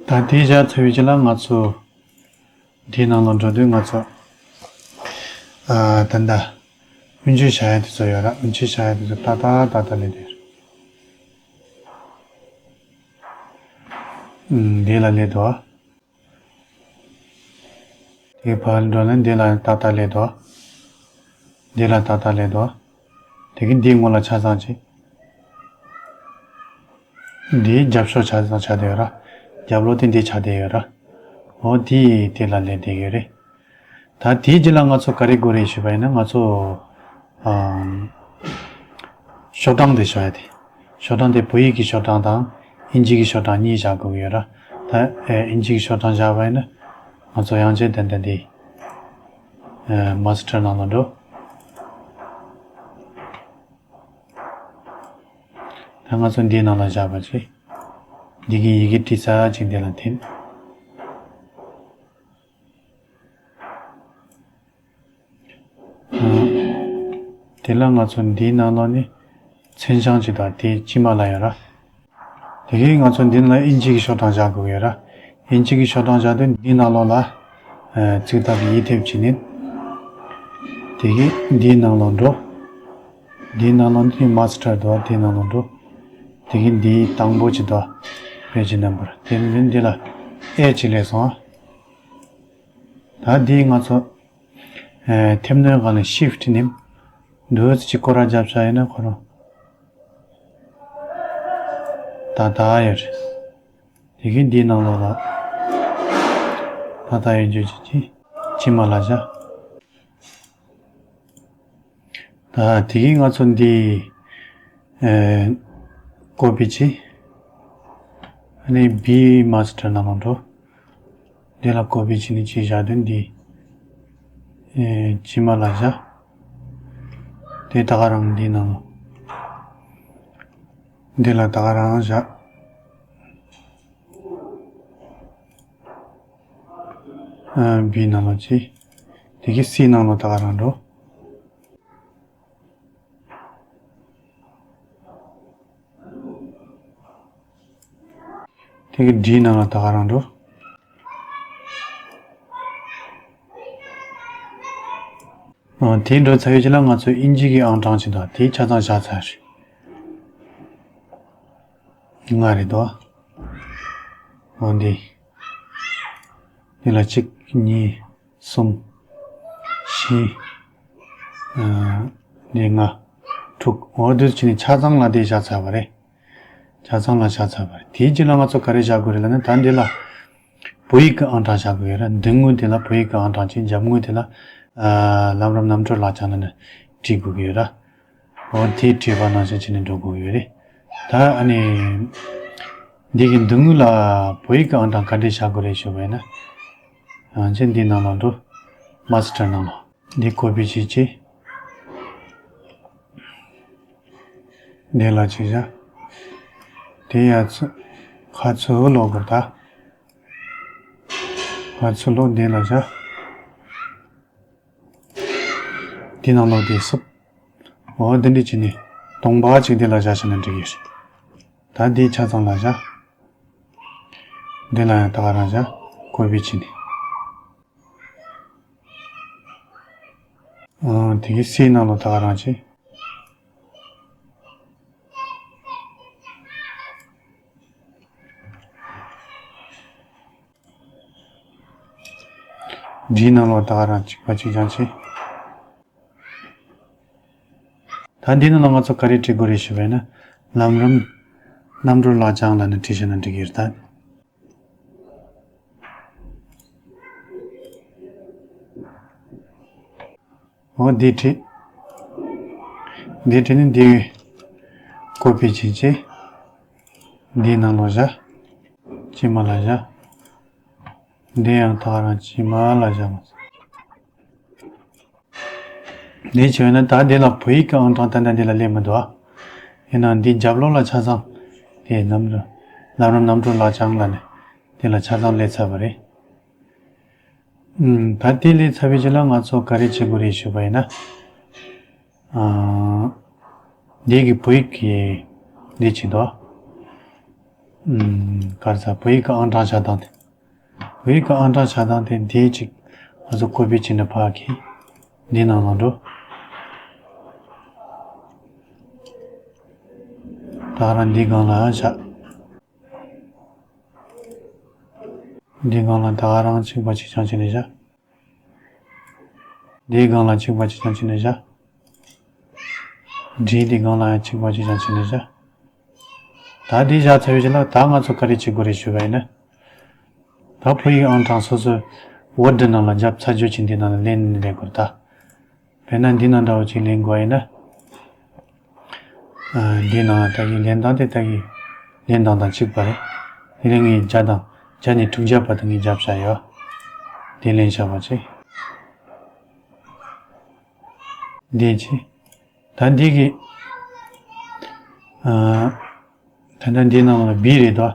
ད་དེ་བཞག་ཚར་བའི་རྗེས་ལ་ང་ཚོ་འདིའི་ནང་ལ་འགྲོ་དུས་ང་ཚོ་ཨ། ད་ལྟ་དབུ་མཆེད་བཞག་ཡ་དེ་ཚོ་ཡོད་ར། དབུ་མཆེད་བཞག་ཡ་དེ་ཚོ་ཏག་ཏག་ཏག་ཏག་ལས་དེ་འདི་ལ་སླེབས་འདུག་དེ་ཕར་འགྲོ་ན་འདི་ལ་ཏག་ཏག་སླེབས་འདུག་འདི་ལ་ཏག་ཏག་སླེབས་འདུག་དེ་གི་འདིའི་ངོ་ལ་ཆ་ཚང་བྱེད། འདིའི་རྒྱབ་ཕྱོགས་ཆ་ཚང་ཆགས་བསྡད་ཡོད་ར། རྒྱབ་ལོགས་དེ་འདི་ཆགས་བསྡད་ཡོད་ར། འོ་དེ་དེ་ལ་སླེབས་བསྡད་ཡོད་རེད། ད་དེའི་རྗེས་ལ་ང་ཚོ་ག་རེ་དགོས་རེད་ཞུས་པ་ཡིན་ན་ང་ཚོ་ཨམ། ཤོག་གྲངས་དེ་ཤོག་ཡ་དེ། ཤོག་གྲངས་དེ་བོད་ཡིག་གི་ཤོག་གྲངས་དང་ཨིན་ཇི་གི་ཤོག་གྲངས་གཉིས་བཞག་དགོས་ཀྱི་ཡོད་ར། ད་ཨེ་ཨིན་ཇི་གི་ཤོག་གྲངས་བཞག་པ་ཡིན་ན་ང་ཚོ་ཡང་ཆེ་ཏན་ཏན་དེ་ཨེ་མ་སི་ཊར་ནང་ལ་འགྲོ། ད་ང་ཚོ་འདིའི་ནང་ལ་བཞག་པ་ཅིག་འདི་གི་ཡི་གེ་བྲིས་ས་ཅིག་འདི་ལ་འཐེན། དེ་ལ་ང་ཚོ་འདིའི་ནང་ལོགས་ནས་མཚན་བྱང་ཅིག་དང་དེའི་དཀྱིལ་མ་ལ་ཡོད་ར། དེ་གིས་ང་ཚོ་འདི་ནང་ལ་ཨིན་ཇི་གི་ཤོག་གྲངས་བཞག་དགོས་ཡོད་ར། ཨིན་ཇི་གི་ཤོག་གྲངས་བཞག་དུས་འདིའི་ནང་ལོགས་ལ་ཨ་ཚིག་ཐག་གི་ཡིག་ཐེབས་བྱས་ནས། དེ་གི་འདིའི་ནང་ལ་འགྲོ། འདིའི་ནང་ལ་འདི་མ་སི་ཊར་འདུག་དེའི་ནང་ལ་འགྲོ། དེ་གི་འདིའི་དང་པོ་ཅིག་འདུག་པེ་ཇི་ནམ་བར། དེ་ནི་འདི་ལ་ཨེ་ཅིག་སླེབས་སོང་ཨ། ད་འདི་ང་ཚོ་ཨེ་ཐེབས་རྣོན་སྒང་ལ་ཤིཕ་ཊི་ནེམ་འདུག་ཅིག་སྐོར་ར་རྒྱབ་བྱ་ཡིན་ན་ཁོ་རང་ད་ད་ཡོད་རེད། དེ་གི་འདིའི་ནང་ལོགས་ལ་ད་ལྟ་ཡོད་རྒྱུ་ཅིག་ཅིག་ཕྱི་མ་ལ་བཞག་ད་དེ་གི་ང་ཚོ་འདི་ཨེ་ཀོ་པི་བྱེད། ཨ་ནི་བི་མ་སི་ཊར་ནང་ལ་འགྲོ། འདི་ལ་ཀོ་པི་བྱེད་ནི་ཅིག་བཞག་དོན་འདི་ཨེ་ཕྱི་མ་ལ་བཞག་དེ་ད་ག་རང་འདི་ནང་ལ། འདི་ལ་ད་ག་རང་བཞག་ཨ་བི་ནང་ལ་ཅི། དེ་གི་སི་ནང་ལ་ད་ག་རང་འགྲོ། དེ་གི་ཌི་ནང་ལ་ད་ག་རང་འགྲོ། ཨ་དེ་འགྲོ་ཚར་བའི་རྗེས་ལ་ང་ཚོས་དབྱིན་ཇི་གི་ཨང་གྲངས་ཅིག་དང་དེའི་ཆ་ཚང་བཞག་ཚར་རེད། ལྔ་རེད་དོ། འོ་འདི། འདི་ལ་གཅིག་གཉིས་གསུམ། བཞི། ཨ་འདི་ལྔ། དྲུག་འོ་འདི་ཕྱིན་ནས་ཆ་ཚང་ལ་དེ་བཞག་ཚར་བ་རེད། ཆ་ཚང་ལ་བཞག་ཚར་བ་རེད། དེའི་རྗེས་ལ་ང་ཚོ་ག་རེ་བཞག་དགོས་རེད་ལབ་ན་ད་འདི་ལ། བོད་ཡིག་གི་ཨང་གྲངས་བཞག་དགོས་ཡོད་ར། མདུན་ངོས་དེ་ལ་བོད་ཡིག་གི་ཨང་གྲངས་ཅིག་རྒྱབ་ངོས་དེ་ལ་ཨ་ལམ་རིམ་རྣམ་གྲོལ་ལག་བཅངས་ལབ་ནས་བྲིས་དགོས་ཀྱི་ཡོད་ར། འོ་དེ་བྲིས་པ་ནང་བཞིན་བྱས་ནས་འགྲོ་དགོས་ཀྱི་ཡོད་རེད། ད་ཨ་ནི་འདི་གི་མདུན་ངོས་ལ་བོད་ཡིག་གི་ཨང་གྲངས་ག་འདྲས་བཞག་དགོས་རེད་ཞུས་པ་ཡིན་ན། ཨ་ཅེ་འདི་ནང་ལ་འགྲོ། མ་སི་ཊར་ནང་ལ། འདི་ཀོ་པི་བྱེད་ཅིག་འདི་ལ་ཅིག་བཞག་དེ་ཡ་ཚུ་ཁ་ཚུ་ལོག་དགོས་ད། ཁ་ཚུ་ལོག་འདི་ལ་བཞག་འདི་ནང་ལོག་འདི་སུབ། འོ་འདི་འདྲ་བྱས་ནས་སྟོང་པ་ཅིག་འདི་ལ་བཞག་བྱས་ན་འགྲིག་གི་རེད། ད་འདི་ཆ་ཚང་ལ་བཞག་འདི་ལ་ཡང་ད་ག་རང་བཞག་ཀོ་པི་བྱས་ནས། ཨང་དེ་གི་སིའི་ནང་ལ་ད་ག་རང་བྱེད། ཌིའི་ནང་ལ་ད་ག་རང་གཅིག་པ་གཅིག་རྐྱང་བྱེད། ད་འདི་ནང་ལ་ང་ཚོ་ག་རེ་བྲིས་དགོས་རེད་ཞུས་པ་ཡིན་ན། ལམ་རིམ་རྣམ་གྲོལ་ལག་བཅངས་ལབ་ནས་བྲིས་བྱས་ན་འགྲིག་གི་རེད་ད། འོ་འདི་བྲིས། འདི་བྲིས་ནས་འདི་ཀོ་པི་བྱེད་ཅིག་འདིའི་ནང་ལ་བཞག་ཕྱི་མ་ལ་བཞག་འདི་ཡང་ད་ག་རང་ཕྱི་མ་ལ་བཞག་འདི་བྱས་ན་ད་འདི་ལ་བོད་ཡིག་གི་ཨང་གྲངས་ད་ལྟ་འདི་ལ་སླེབས་མི་འདུག་ཡིན་ནའང་འདི་རྒྱབ་ལོགས་ལ་ཆ་ཚང་དེ་ནམ་རུ་ལམ་རིམ་རྣམ་གྲོལ་ལག་བཅངས་ལབ་ནས་འདི་ལ་ཆ་ཚང་སླེབས་ཚར་བ་རེད། ཨུམ། ད་དེ་ལས་ཚར་བའི་རྗེས་ལ་ང་ཚོ་ག་རེ་བྱེད་དགོས་རེད་ཞུས་པ་ཡིན་ན། ཨ། འདི་གི་བོད་ཡིག་གི་འདི་བྱེད་དོ། ཨུམ། ག་རེ་ཟ་བོད་ཡིག་གི་ཨང་གྲངས་བཞག་སྟངས་དེ། བོད་ཡིག་གི་ཨང་གྲངས་བཞག་སྟངས་དེ་འདི་གཅིག་ང་ཚོ་ཀོ་པི་བྱས་ནས་ཕར་གི་འདི་ནང་ལ་འགྲོ། ད་རང་འདི་སྒང་ལ་བཞག་འདི་སྒང་ལ་ད་ག་རང་གཅིག་པ་གཅིག་རྐྱང་བྱས་ནས་བཞག་འདིའི་སྒང་ལ་གཅིག་པ་གཅིག་རྐྱང་བྱས་ནས་བཞག་འདིའི་འདི་སྒང་ལ་ཡང་གཅིག་པ་གཅིག་རྐྱང་བྱས་ནས་བཞག་ད་འདི་བཞག་ཚར་བའི་རྗེས་ལ་ད་ང་ཚོ་ག་རེ་བྱེད་དགོས་རེད་ཞུས་པ་ཡིན་ན། ད་བོད་ཡིག་ཨང་གྲངས་སོ་སོའི་ཝར་ཌི་ནང་ལ་བརྒྱབ་ཚར་རྗེས་ཀྱི་འདི་ནང་ལ་ལེན་ནས་ལེན་དགོས་རེད་ད། དཔེར་ན་འདི་ནང་འདྲ་བོ་ཅིག་ལེན་དགོས་ཡིན་ན། ཨ། འདི་ནང་ད་གིན་ལེན་སྟངས་དེ་ད་གིན་ལེན་སྟངས་དང་གཅིག་པ་རེད། དེ་ལས་ངས་བརྒྱ་དང་བརྒྱ་ནས་དྲུག་བརྒྱ་བར་དུ་ངས་བརྒྱབ་བཞག་ཡོད། དེ་ལེན་བཞག་པ་ཅིག་འདི་ཅིག་ད་འདི་གི་ཨ། ད་ལྟ་འདི་ནང་ལ་བི་རེད་དོ།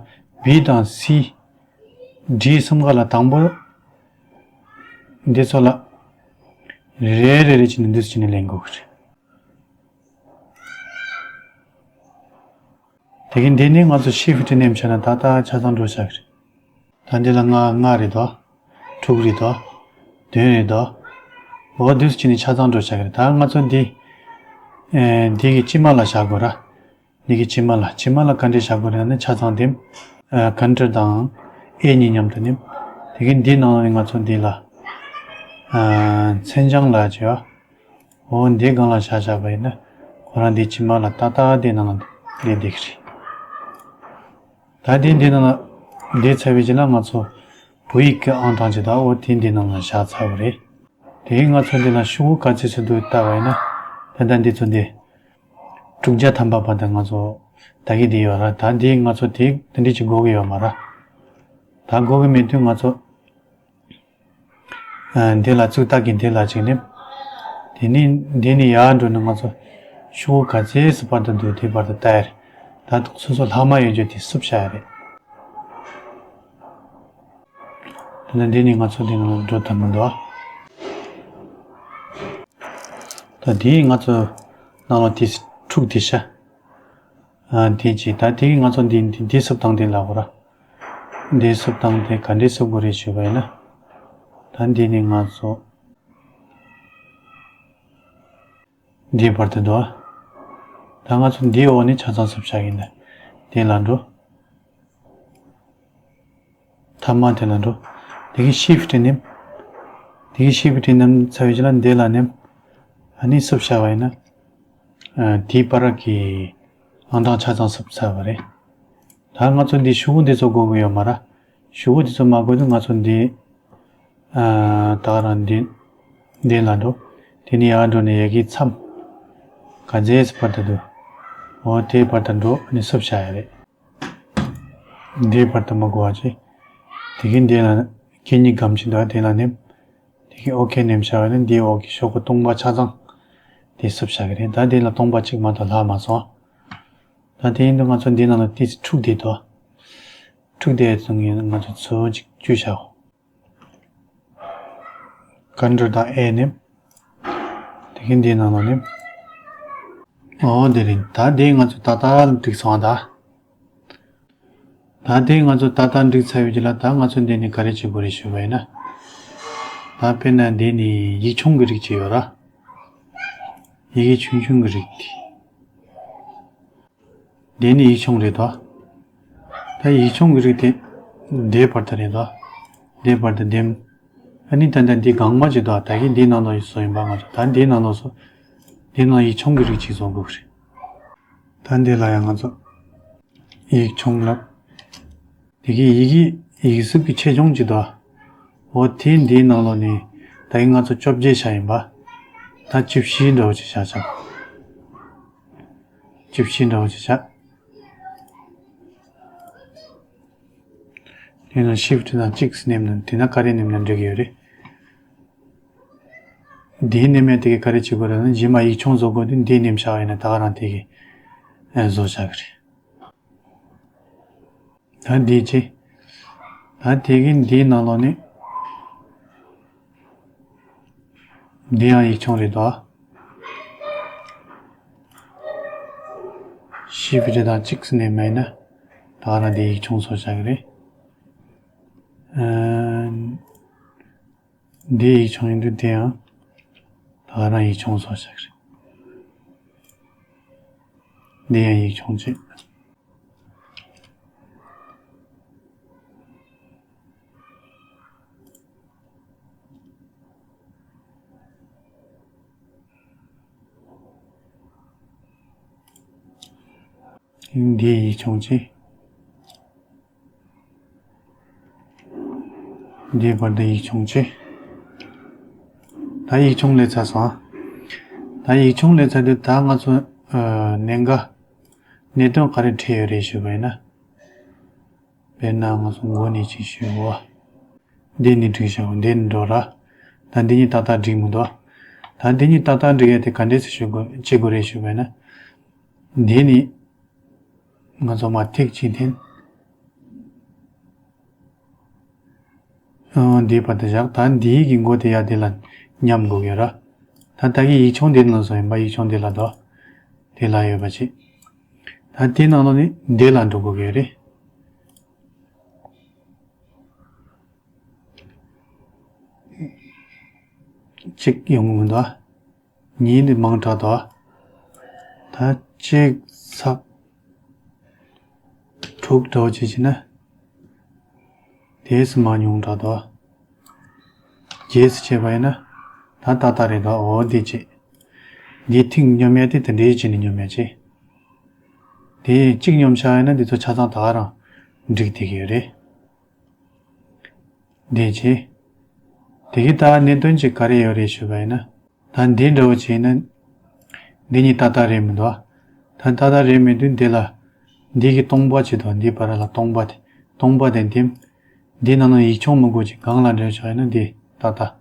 བི་དང་སི། ཌི་གསུམ་ཀ་ལ་དང་པོ། འདི་ཚོ་ལ། རེ་རེ་རེ་བྱས་ནས་འདི་ཚོ་བྱས་ནས་ལེན་དགོས་ཀྱི་རེད། དེ་གིན་འདི་ནི་ང་ཚོ་ཤིཕ་ཊི་ནེམ་བྱས་ན་ད་ལྟ་ཆ་ཚང་འགྲོ་བཞག་གི་རེད། ད་འདི་ལ་ལྔ་ལྔ་རེད་དོ། དྲུག་རེད་དོ། བདུན་རེད་དོ། འོ་འདུག་སེ་བྱས་ནས་ཆ་ཚང་འགྲོ་བྱ་གི་རེད། ད་ང་ཚོ་འདི་ཨེ་འདི་གི་ཕྱི་མ་ལ་བཞག་དགོས་ར། འདི་གི་ཕྱི་མ་ལ་ཕྱི་མ་ལ་ག་འདྲས་བཞག་དགོས་རེད་ན། ཆ་ཚང་དེ་ཨ་ཀན་ཊོལ་དང་ཨེ་གཉིས་མཉམ་དུ་ནི། དེ་གི་འདི་ནང་ནས་ང་ཚོ་འདི་ལ་ཨ་མཚན་བྱང་ལ་བྱས་པ། འོ་འདི་སྒང་ལ་བཞག་བཞག་པ་ཡིན་ན། ཁོ་རང་འདི་ཕྱི་མ་ལ་ཏག་ཏག་འདི་ནང་ལ་འདི་འདི་གི་རེད། ད་འདི་འདི་ནང་ལ་འདི་ཚར་བའི་རྗེས་ལ་ང་ཚོ་བོད་ཡིག་གི་ཨང་གྲངས་ཅིག་ད་འོ་དེ་འདི་ནང་ལ་བཞག་ཚར་བ་རེད། དེ་ང་ཚོ་འདི་ལ་ཤོག་གུ་ག་ཚོད་ཚོད་འདུག་བལྟ་བ་ཡིན་ན། ད་ལྟ་འདི་ཚོ་འདི་དྲུག་བརྒྱ་ཐམ་པ་བར་དུ་ང་ཚོ་ད་གི་འདི་ཡོད་ར། ད་འདི་ང་ཚོ་དེ་དེ་འདྲ་ཅིག་དགོས་ཀྱི་ཡོད་མ་ར། ད་དགོས་ཀྱི་མེད་དུས་ང་ཚོ་ཨ་འདི་ལ་བཙུགས་ད་གི་འདི་ལ་ཅིག་ནི། དེ་ནི་འདི་ནི་ཡར་འགྲོ་ནས་ང་ཚོ་ཤོག་གུ་ག་ཚོད་ཚོད་བར་དུ་འདུག་དེ་བར་དུ་བལྟ་ཡ་རེད། ད་སོ་སོ་ལྷག་མ་ཡོད་རྒྱུ་དེ་བསུབ་བྱ་ཡ་རེད། དེ་ནས་འདི་ནི་ང་ཚོ་འདི་ནང་འགྲོ་ཐུབ་མི་འདུག་ད་འདི་ང་ཚོ་ནང་ལ་དེ་འཁྲུག་དེ་ཤ། ཨ་དེ་ཅི་ད་དེ་ང་ཚོ་འདི་འདི་འདི་བསུབ་སྟངས་དེ་ལ་གོ་ར། འདི་བསུབ་སྟངས་དེ་ག་འདྲས་བསུབ་དགོས་རེད་ཞུས་པ་ཡིན་ན། ད་འདི་ནི་ང་ཚོ་འདིའི་བར་དུ་འདུག་ད་ང་ཚོ་འདིའི་འོག་ནས་ཆ་ཚང་བསུབ་བྱ་གི་ཡིན། དེ་ལ་འགྲོ། ཐ་མ་དེ་ལ་འགྲོ། དེ་གི་ཤིཕ་ཊི་ནེམ། དེ་གི་ཤིཕ་ཊི་ནེམ་ཚར་བའི་རྗེས་ལ་འདི་ལ་ནེམ། ཨ་ནི་བསུབ་བྱ་བ་ཡིན་ན། ཨ་དེའི་བར་གྱི་ཨང་གྲངས་ཆ་ཚང་བསུབ་ཚར་བ་རེད། ད་ང་ཚོ་འདི་ཤོག་གུ་འདི་ཚོ་དགོས་ཀྱི་ཡོད་མ་ར། ཤོག་གུ་འདི་ཚོ་མ་དགོས་དུས་ང་ཚོ་འདི། ཨ་ད་ག་རང་འདི། འདི་ལ་འགྲོ། དེ་ནས་ཡར་འགྲོ་ནས་ཡ་གི་མཚམས། ག་ཚོད་བར་དུ་འདུག་འོ་དེའི་བར་དུ་འགྲོ་ནས་བསུབ་བྱ་ཡ་རེད། འདིའི་བར་དུ་མ་དགོས་པ་བྱས། དེ་གིན་འདི་ལ་སྐད་གཉིས་སྒམ་ཞིག་འདུག་དེ་ལ་ནེམ། དེ་གིན་ཨོ་ཁེ་ནེམ་བྱ་བ་ནི་འདིའི་འོག་གི་ཤོག་གུ་སྟོང་པ་ཆ་ཚང་། དེ་བསུབ་བྱ་གི་རེད། ད་འདི་ལ་སྟོང་པ་གཅིག་མ་གཏོགས་ལྷག་མ་སོང་། ད་དེ་ཡིན་དུས་ང་ཚོ་འདི་ནང་ལ་ཏིས་འཁྲུག་བསྡད་དོ། འཁྲུག་བསྡད་སོང་ངས་ང་ཚོ་ཚོ་གཅིག་བཅུ་བྱའོ། ཀན་ཊོལ་དང་ཨེ་ནེམ། དེ་གིན་འདི་ནང་ལ་ནེམ། ཨོ་དེ་རིང་ད་དེ་ང་ཚོ་ཏག་ཏག་འགྲིག་སོང་ད། ད་དེ་ང་ཚོ་ཏག་ཏག་འགྲིག་ཚར་བའི་རྗེས་ལ་ད་ང་ཚོ་འདི་ནས་ག་རེ་བྱེད་དགོས་རེད་ཞུས་པ་ཡིན་ན། ད་དཔེར་ན་འདི་ནི་ཡིག་ཆུང་གི་རིགས་ཅིག་ཡོད་ར། ཡི་གེ་ཆུང་ཆུང་གི་རིགས་དེ། འདི་ནི་ཡིག་ཆུང་རེད་དོ། ད་ཡིག་ཆུང་གི་རིགས་དེ། འདིའི་བར་དུ་རེད་དོ། འདིའི་བར་དུ་འདེམ། ཨ་ནི་ད་ལྟ་འདི་གང་མ་ཅིག་དོ། ད་གིན་འདི་ནང་ལོགས་ཡིན་སོ་ཡིན་པ་ང་ཚོ་ད་འདི་ནང་ལོགས་སོ། འདི་ནང་ཡིག་ཆུང་གི་རིགས་ཅིག་བཟོ་དགོས་རེད། ད་འདི་ལ་ཡང་ང་ཚོ། ཡིག་ཆུང་ལབ། དེ་གི་ཡི་གེ་ཡིག་གཟུགས་ཀྱི་ཆེ་ཆུང་ཅིག་དང་། འོ་དེ་འདིའི་ནང་ལོགས་ནས་ད་ཡིན་ང་ཚོ་བཅོ་བརྒྱད་བྱ་ཡིན་པ། ད་བཅུ་བཞི་འདྲ་བོ་ཅིག་བྱ་བྱ། བཅུ་བཞི་འདྲ་བོ་ཅིག་བྱ། དེ་ནང་ཤིཕ་ཊི་དང་གཅིག་ནེམ་ན་དེ་ན་ག་རེ་ནེམ་ན་འགྲིག་གི་ཡོད་རེད། འདིའི་ནེམ་ཡ་དེ་གི་ག་རེ་བྱེད་དགོས་རེད་ན་རྗེས་མ་ཡིག་ཆུང་བཟོ་དགོས་དུས་འདིའི་ནེམ་བཞག་ཡིན་ན་ད་ག་རང་དེ་གི་བཟོ་བྱ་གི་རེད། ད་འདི་ཅི། ད་དེ་གི་འདིའི་ནང་ལོགས་ནི། འདི་ཡང་ཡིག་ཆུང་རེད་དོ། ཤིཕ་ཊི་དང་གཅིག་ནེམ་ཡིན་ན། ད་ག་རང་འདི་ཡིག་ཆུང་བཟོ་བྱ་གི་རེད། ཨ། འདི་ཡིག་ཆུང་ཡིན་དུས་འདི་ཡང་། ད་ག་རང་ཡིག་ཆུང་བཟོ་བྱ་གི་རེད། འདི་ཡང་ཡིག་ཆུང་ཅིག་འདི་ཡིག་ཆུང་ཅིག་འདིའི་བར་དུ་ཡིག་ཆུང་ཅིག་ད་ཡིག་ཆུང་ལས་ཚར་སོང་། ད་ཡིག་ཆུང་ལས་ཚར་དུས་ད་ང་ཚོ་ཨ་གནད་འགག་གནད་དོན་ག་རེ་འཕྲད་ཡོད་རེད་ཞུས་པ་ཡིན་ན། དཔེར་ན་ང་ཚོ་མགོ་ནས་ཅིག་ཞུ་འོ། འདི་ནི་འགྲིག་བཞག་འདི་ནི་འགྲོ་ར། ད་འདི་གཉིས་ཏག་ཏག་འགྲིག་མི་འདུག་ད་འདི་གཉིས་ཏག་ཏག་འགྲིག་ཡ་དེ་ག་འདྲས་སེ་ཞུ་དགོས་བྱེད་དགོས་རེད་ཞུས་པ་ཡིན་ན། འདི་ནི། ང་ཚོ་མར་ཐིག་གཅིག་འཐེན། ཨང་། འདིའི་བར་དུ་བཞག་ད་འདིའི་གི་མགོ་དེ་ཡར་དེ་ལ་མཉམ་དགོས་ཀྱི་ཡོད་ར། ད་ད་གི་ཡིག་ཆུང་འདི་ནང་བཟོ་ཡིན་པ་ཡིག་ཆུང་འདི་ལ་དོ། དེ་ལ་ཡོད་པ་ཅིག་ད་དེའི་ནང་ལོགས་ནས་འདི་ལ་འགྲོ་དགོས་ཀྱི་ཡོད་རེད། གཅིག་ཡོང་གི་མི་འདུག་ཨ། གཉིས་འདི་མང་དྲགས་འདུག་ཨ། ད་གཅིག་ཚེག་དྲུག་འདྲ་བོ་ཅིག་བྱས་ན། དེས་མ་ཉུང་དྲགས་འདུག་ཨ། རྗེས་སུ་བྱས་པ་ཡིན་ན། ད་ཏག་ཏག་རེད་འདུག་འོ་འདི་བྱས། འདི་ཐིག་སྙོམས་ཡ་དེ་དེ་འདྲའི་བྱས་ནས་སྙོམས་ཡ་བྱས། དེ་གཅིག་སྙོམས་བཞག་ཡིན་ན་འདི་ཚོ་ཆ་ཚང་ད་ག་རང་འགྲིག་བསྡད་ཀྱི་ཡོད་རེད། འདི་བྱས། དེ་གི་ད་གནད་དོན་ཅིག་ག་རེ་ཡོད་རེད་ཞུས་པ་ཡིན་ན། ད་འདི་འདྲ་བོ་བྱས་ན། འདི་གཉིས་ཏག་ཏག་རེད་མི་འདུག་ཨ། ད་ཏག་ཏག་རེད་མི་འདུག་འདི་ལ། འདི་གི་སྟོང་པ་ཅིག་འདུག་འདི་བར་ལ་སྟོང་པ་དེ། སྟོང་པ་དེ་འདེམས། འདི་ནང་ན་ཡིག་ཆུང་མི་དགོས་ཅིག་སྒང་ལ་འདྲེན་བཞག་ཡིན་ན་འདི་ཏག་ཏག་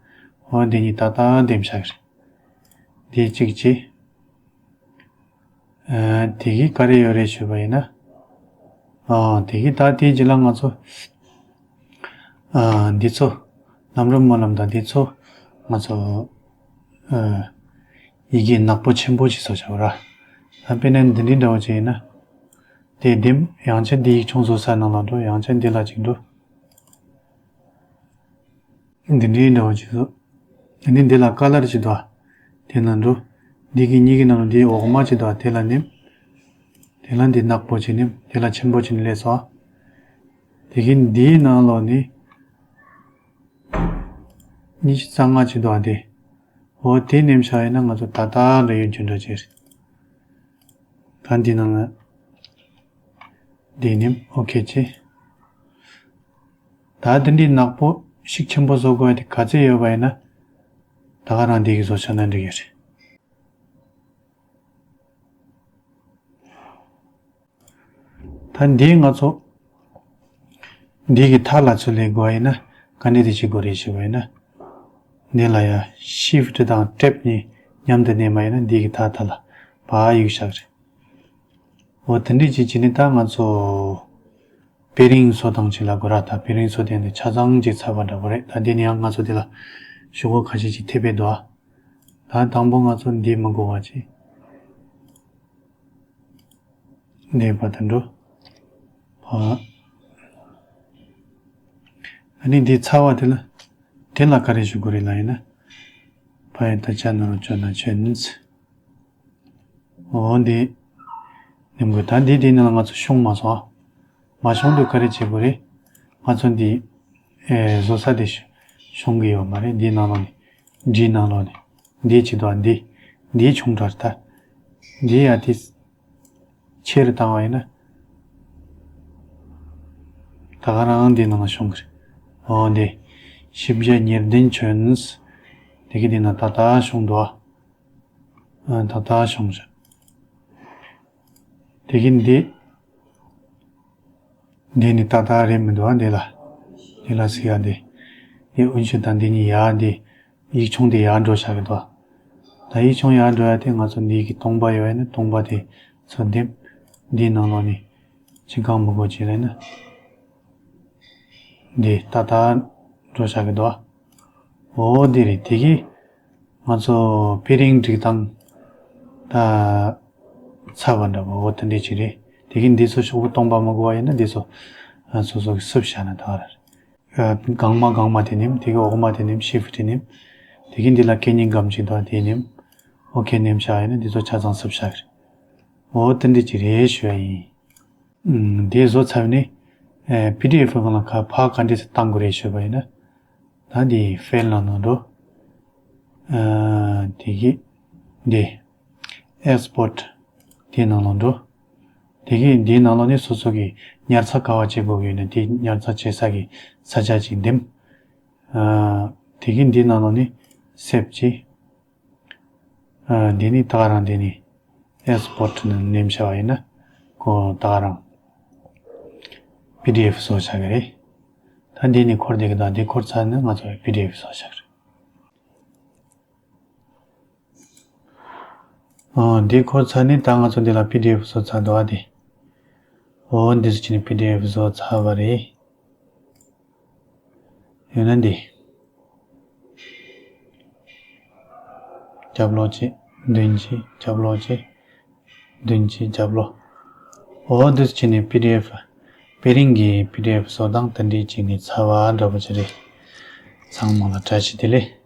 འོ་འདི་གཉིས་ཏག་ཏག་འདེམས་བཞག་གི་རེད། འདི་གཅིག་བྱས། ཨ། དེ་གི་ག་རེ་ཡོད་རེད་ཞུས་པ་ཡིན་ན། ཨ། དེ་གི་ད་དེའི་རྗེས་ལ་ང་ཚོ། ཨ། འདི་ཚོ། ལམ་རིམ་སྨོན་ལམ་དང་འདི་ཚོ། ང་ཚོ། ཨ། ཡི་གེ་ནག་པོ་ཆེན་པོ་ཞིག་བཟོ་བྱ་བ་ར། ད་དཔེར་ན་འདི་འདྲའི་འདྲ་བོ་ཅིག་ཡིན་ན། དེ་འདེམས་ཡང་བསྐྱར་འདི་ཡིག་ཆུང་བཟོ་ས་ནང་ལ་འགྲོ་ཡང་བསྐྱར་འདི་ལ་ཅིག་འགྲོ། འདི་འདྲའི་འདྲ་བོ་ཅིག་བཟོ། དེ་ནས་འདི་ལ་ཀ་ལར་ཅིག་འདུག་ཨ། དེ་ན་འགྲོ། འདི་གི་གཉིས་ཀྱི་ནང་ལ་འདིའི་འོག་མ་ཅིག་འདུག་ཨ། དེ་ལ་ནེམ། དེ་ལ་འདི་ནག་པོ་ཅིག་ནེམ། དེ་ལ་ཆེན་པོ་ཅིག་ནི་སླེབས་སོང་ཨ། དེ་གི་འདིའི་ནང་ལོགས་ནི། ཉི་ཤུ་རྩ་ལྔ་ཅིག་འདུག་ཨ་དེ། འོ་དེ་ནེམ་བཞག་ཡིན་ན་ང་ཚོ་ད་ལྟ་འདྲ་ཡོད་རྒྱུ་འདྲ་ཅིག་རེད། ད་འདི་ནང་ལ། འདི་ནེམ་ཨོ་ཁེ་ཅིག་ད་འདི་འདྲའི་ནག་པོ་ཤུགས་ཆེན་པོ་བཟོ་དགོས་ཡ་དེ་ག་ཚོད་ཡོད་པ་ཡིན་ན། ད་ག་རང་འདི་གི་བཟོ་ཆོག་ན་འགྲིག་གི་རེད། ད་འདི་ང་ཚོ་འདི་གི་མཐའ་ལ་ཚུར་སླེབས་དགོས་པ་ཡིན་ན་ག་འདྲ་དེ་བྱེད་དགོས་རེད་ཞུས་པ་ཡིན་ན། འདི་ལ་ཡ་ཤིཕ་ཊི་དང་ཊེབ་གཉིས་མཉམ་དུ་མནན་པ་ཡིན་ན་འདི་གི་མཐའ་མཐའ་ལ་བག་གཡུག་བཞག་རེད། འོ་དེ་འདྲ་ཅིག་བྱས་ནས་ད་ང་ཚོ་པེ་རིང་བཟོ་སྟངས་ཅིག་ལ་དགོས་ར། ད་པེ་རིང་བཟོ་དེ་འདི་ཆ་ཚང་ཅིག་ཚར་བ་འདྲ་པོ་རེད། ད་འདི་ནི་ཡང་ང་ཚོ་འདི་ལ་ཤོག་གུ་ཁ་ཤས་ཅིག་ཐེབས་པའི་འདུག་ཨ། ད་དང་པོ་ང་ཚོ་འདི་མི་དགོས་པ་ཅིག་འདི་བར་དུ་འགྲོ། ཨ་ནི་འདི་ཚར་བ་དེ་ལ་དེ་ལ་ག་རེ་ཞུ་དགོས་རེད་ལ་ཡིན་ན། ཕ་ཡི་ད་ཆ་ནོར་བཅོ་ན་ཆོས་ནི། འོ་འདི། ནེམ་དགོས་ད་འདི་འདི་ནང་ལ་ང་ཚོ་ཤོང་མ་སོང་ཨ། མ་ཤོང་དུས་ག་རེ་བྱེད་དགོས་རེད། ང་ཚོ་འདི། ཨེ་བཟོ་ས་དེ་ཤོ་ཤོང་གི་ཡོད་མ་རེད། འདི་ནང་ལོགས་ནས། འདི་ནང་ལོགས་ནས། འདི་བྱེད་དོ་འདི། འདི་ཆུང་དྲགས་ད། འདི་ཡ་དེ། ཆེ་རུ་བཏང་བ་ཡིན་ན། ད་ག་རང་འདི་ནང་ལ་ཤོང་གི་རེད། འོ་འདི། ཤིབ་བརྒྱ་ཉེར་བདུན་བྱོན། དེ་གི་འདི་ན་ད་ད་ཤོང་དོ། ཨ་ད་ད་ཤོང་ཤག་དེ་གི་འདི། འདི་ནི་ཏག་ཏག་རེད་མི་འདུག་ཨ། འདི་ལ། འདི་ལ་ཟེར་ཡ་འདི། འདི་དབུ་འབྱེད་དང་འདི་གཉིས་ཡར་འདི། ཡིག་ཆུང་འདི་ཡར་འགྲོ་བཞག་གི་འདུག་ད་ཡིག་ཆུང་ཡར་འགྲོ་ཡ་དེ་ང་ཚོ་འདི་གི་སྟོང་པ་ཡོད་ཡ་ནི་སྟོང་པ་དེ་ཚུར་འདེམས། འདིའི་ནང་ལོགས་ནས་ཅི་གང་མི་དགོས་ཅི་རེད་ན། འདི་ཏག་ཏག་འགྲོ་བཞག་གི་འདུག་འོ་འདི་རེད། དེ་གི་ང་ཚོ་པི་རིང་སྒྲིག་སྟངས་ད་ཚར་བ་འདྲ་བོ་འོ་དེ་འདྲས་ཅིག་རེད། དེ་གི་འདི་ཚོ་ཤོག་བུ་སྟོང་པ་མི་དགོས་པ་ཡིན་ན་འདི་ཚོ་སོ་སོ་གི་བསུབ་བཞག་ན་ད་ག་རེད། སྒང་མ་སྒང་མ་དེ་ནེམ། དེ་གི་འོག་མ་དེ་ནེམ། ཤིཕ་ཊི་དེ་ནེམ། དེ་གི་འདི་ལ་སྐད་སྙན་སྒམ་ཅིག་འདུག་དེ་ནེམ། ཨོ་ཁེ་ནེམ་བཞག་ཡིན་ན་འདི་ཚོ་ཆ་ཚང་བསུབ་བཞག་གི་རེད། འོ་དེ་འདྲས་ཅིག་རེད་ཞུ་ཡ་ཡིན། ཨུམ། དེ་བཟོ་ཚར་ནས། ཨེ། པི་ཌི་ཨེཕ་སྒང་ལ་ཁ་ཕར་ག་འདྲས་སེ་བཏང་དགོས་རེད་ཞུས་པ་ཡིན་ན། ད་འདི་ཕའིལ་ནང་ནང་འགྲོ། ཨ། དེ་གི་འདི་ཨེགས་པོར་ཊི་དེའི་ནང་ལ་འགྲོ། དེ་གི་འདིའི་ནང་ལོགས་ནས་སོ་སོ་གི་ཉར་ཚགས་ག་པར་བྱེད་དགོས་ཀྱི་ཡོད་ན་དེ་ཉར་ཚགས་བྱེད་ས་གི་ས་ཆ་ཅིག་འདེམས། ཨ། དེ་གི་འདིའི་ནང་ལོགས་ནས་སེབ་བྱེད། ཨ། འདི་ནི་ད་ག་རང་འདི་ནི་ཨེགས་པོར་ཊི་ནང་ནེམ་བཞག་པ་ཡིན་ན་ཁོ་ད་ག་རང་པི་ཌི་ཨེཕ་བཟོ་བཞག་གི་རེད། ད་འདི་ནི་འཁོར་བསྡད་གི། ད་འདི་འཁོར་ཚར་ན་ང་ཚོ་པི་ཌི་ཨེཕ་བཟོ་བཞག་གི་རེད། ཨ། འདི་འཁོར་ཚར་ནས་ད་ང་ཚོ་འདི་ལ་པི་ཌི་ཨེཕ་བཟོ་ཚར་འདུག་ཨ། དེ། འོ་འདི་ཚོ་ཅི་ནི་པི་ཌི་ཨེཕ་བཟོ་ཚར་བ་རེད། ཡོད་ན་འདི། རྒྱབ་ལོགས་གཅིག་བདུན་གཅིག་རྒྱབ་ལོགས་གཅིག་བདུན་གཅིག་རྒྱབ་ལོགས། འོ་འདི་ཚོ་ཅི་ནི་པི་ཌི་ཨེཕ། པི་རིང་གི་པི་ཌི་ཨེཕ་བཟོ་སྟངས་དེ་འདྲའི་ཅིག་ནི་ཚར་བ་འདྲ་པོ་ཅིག་རེད། ཚང་མ་ལ་བཀྲ་ཤིས་བདེ་ལེགས།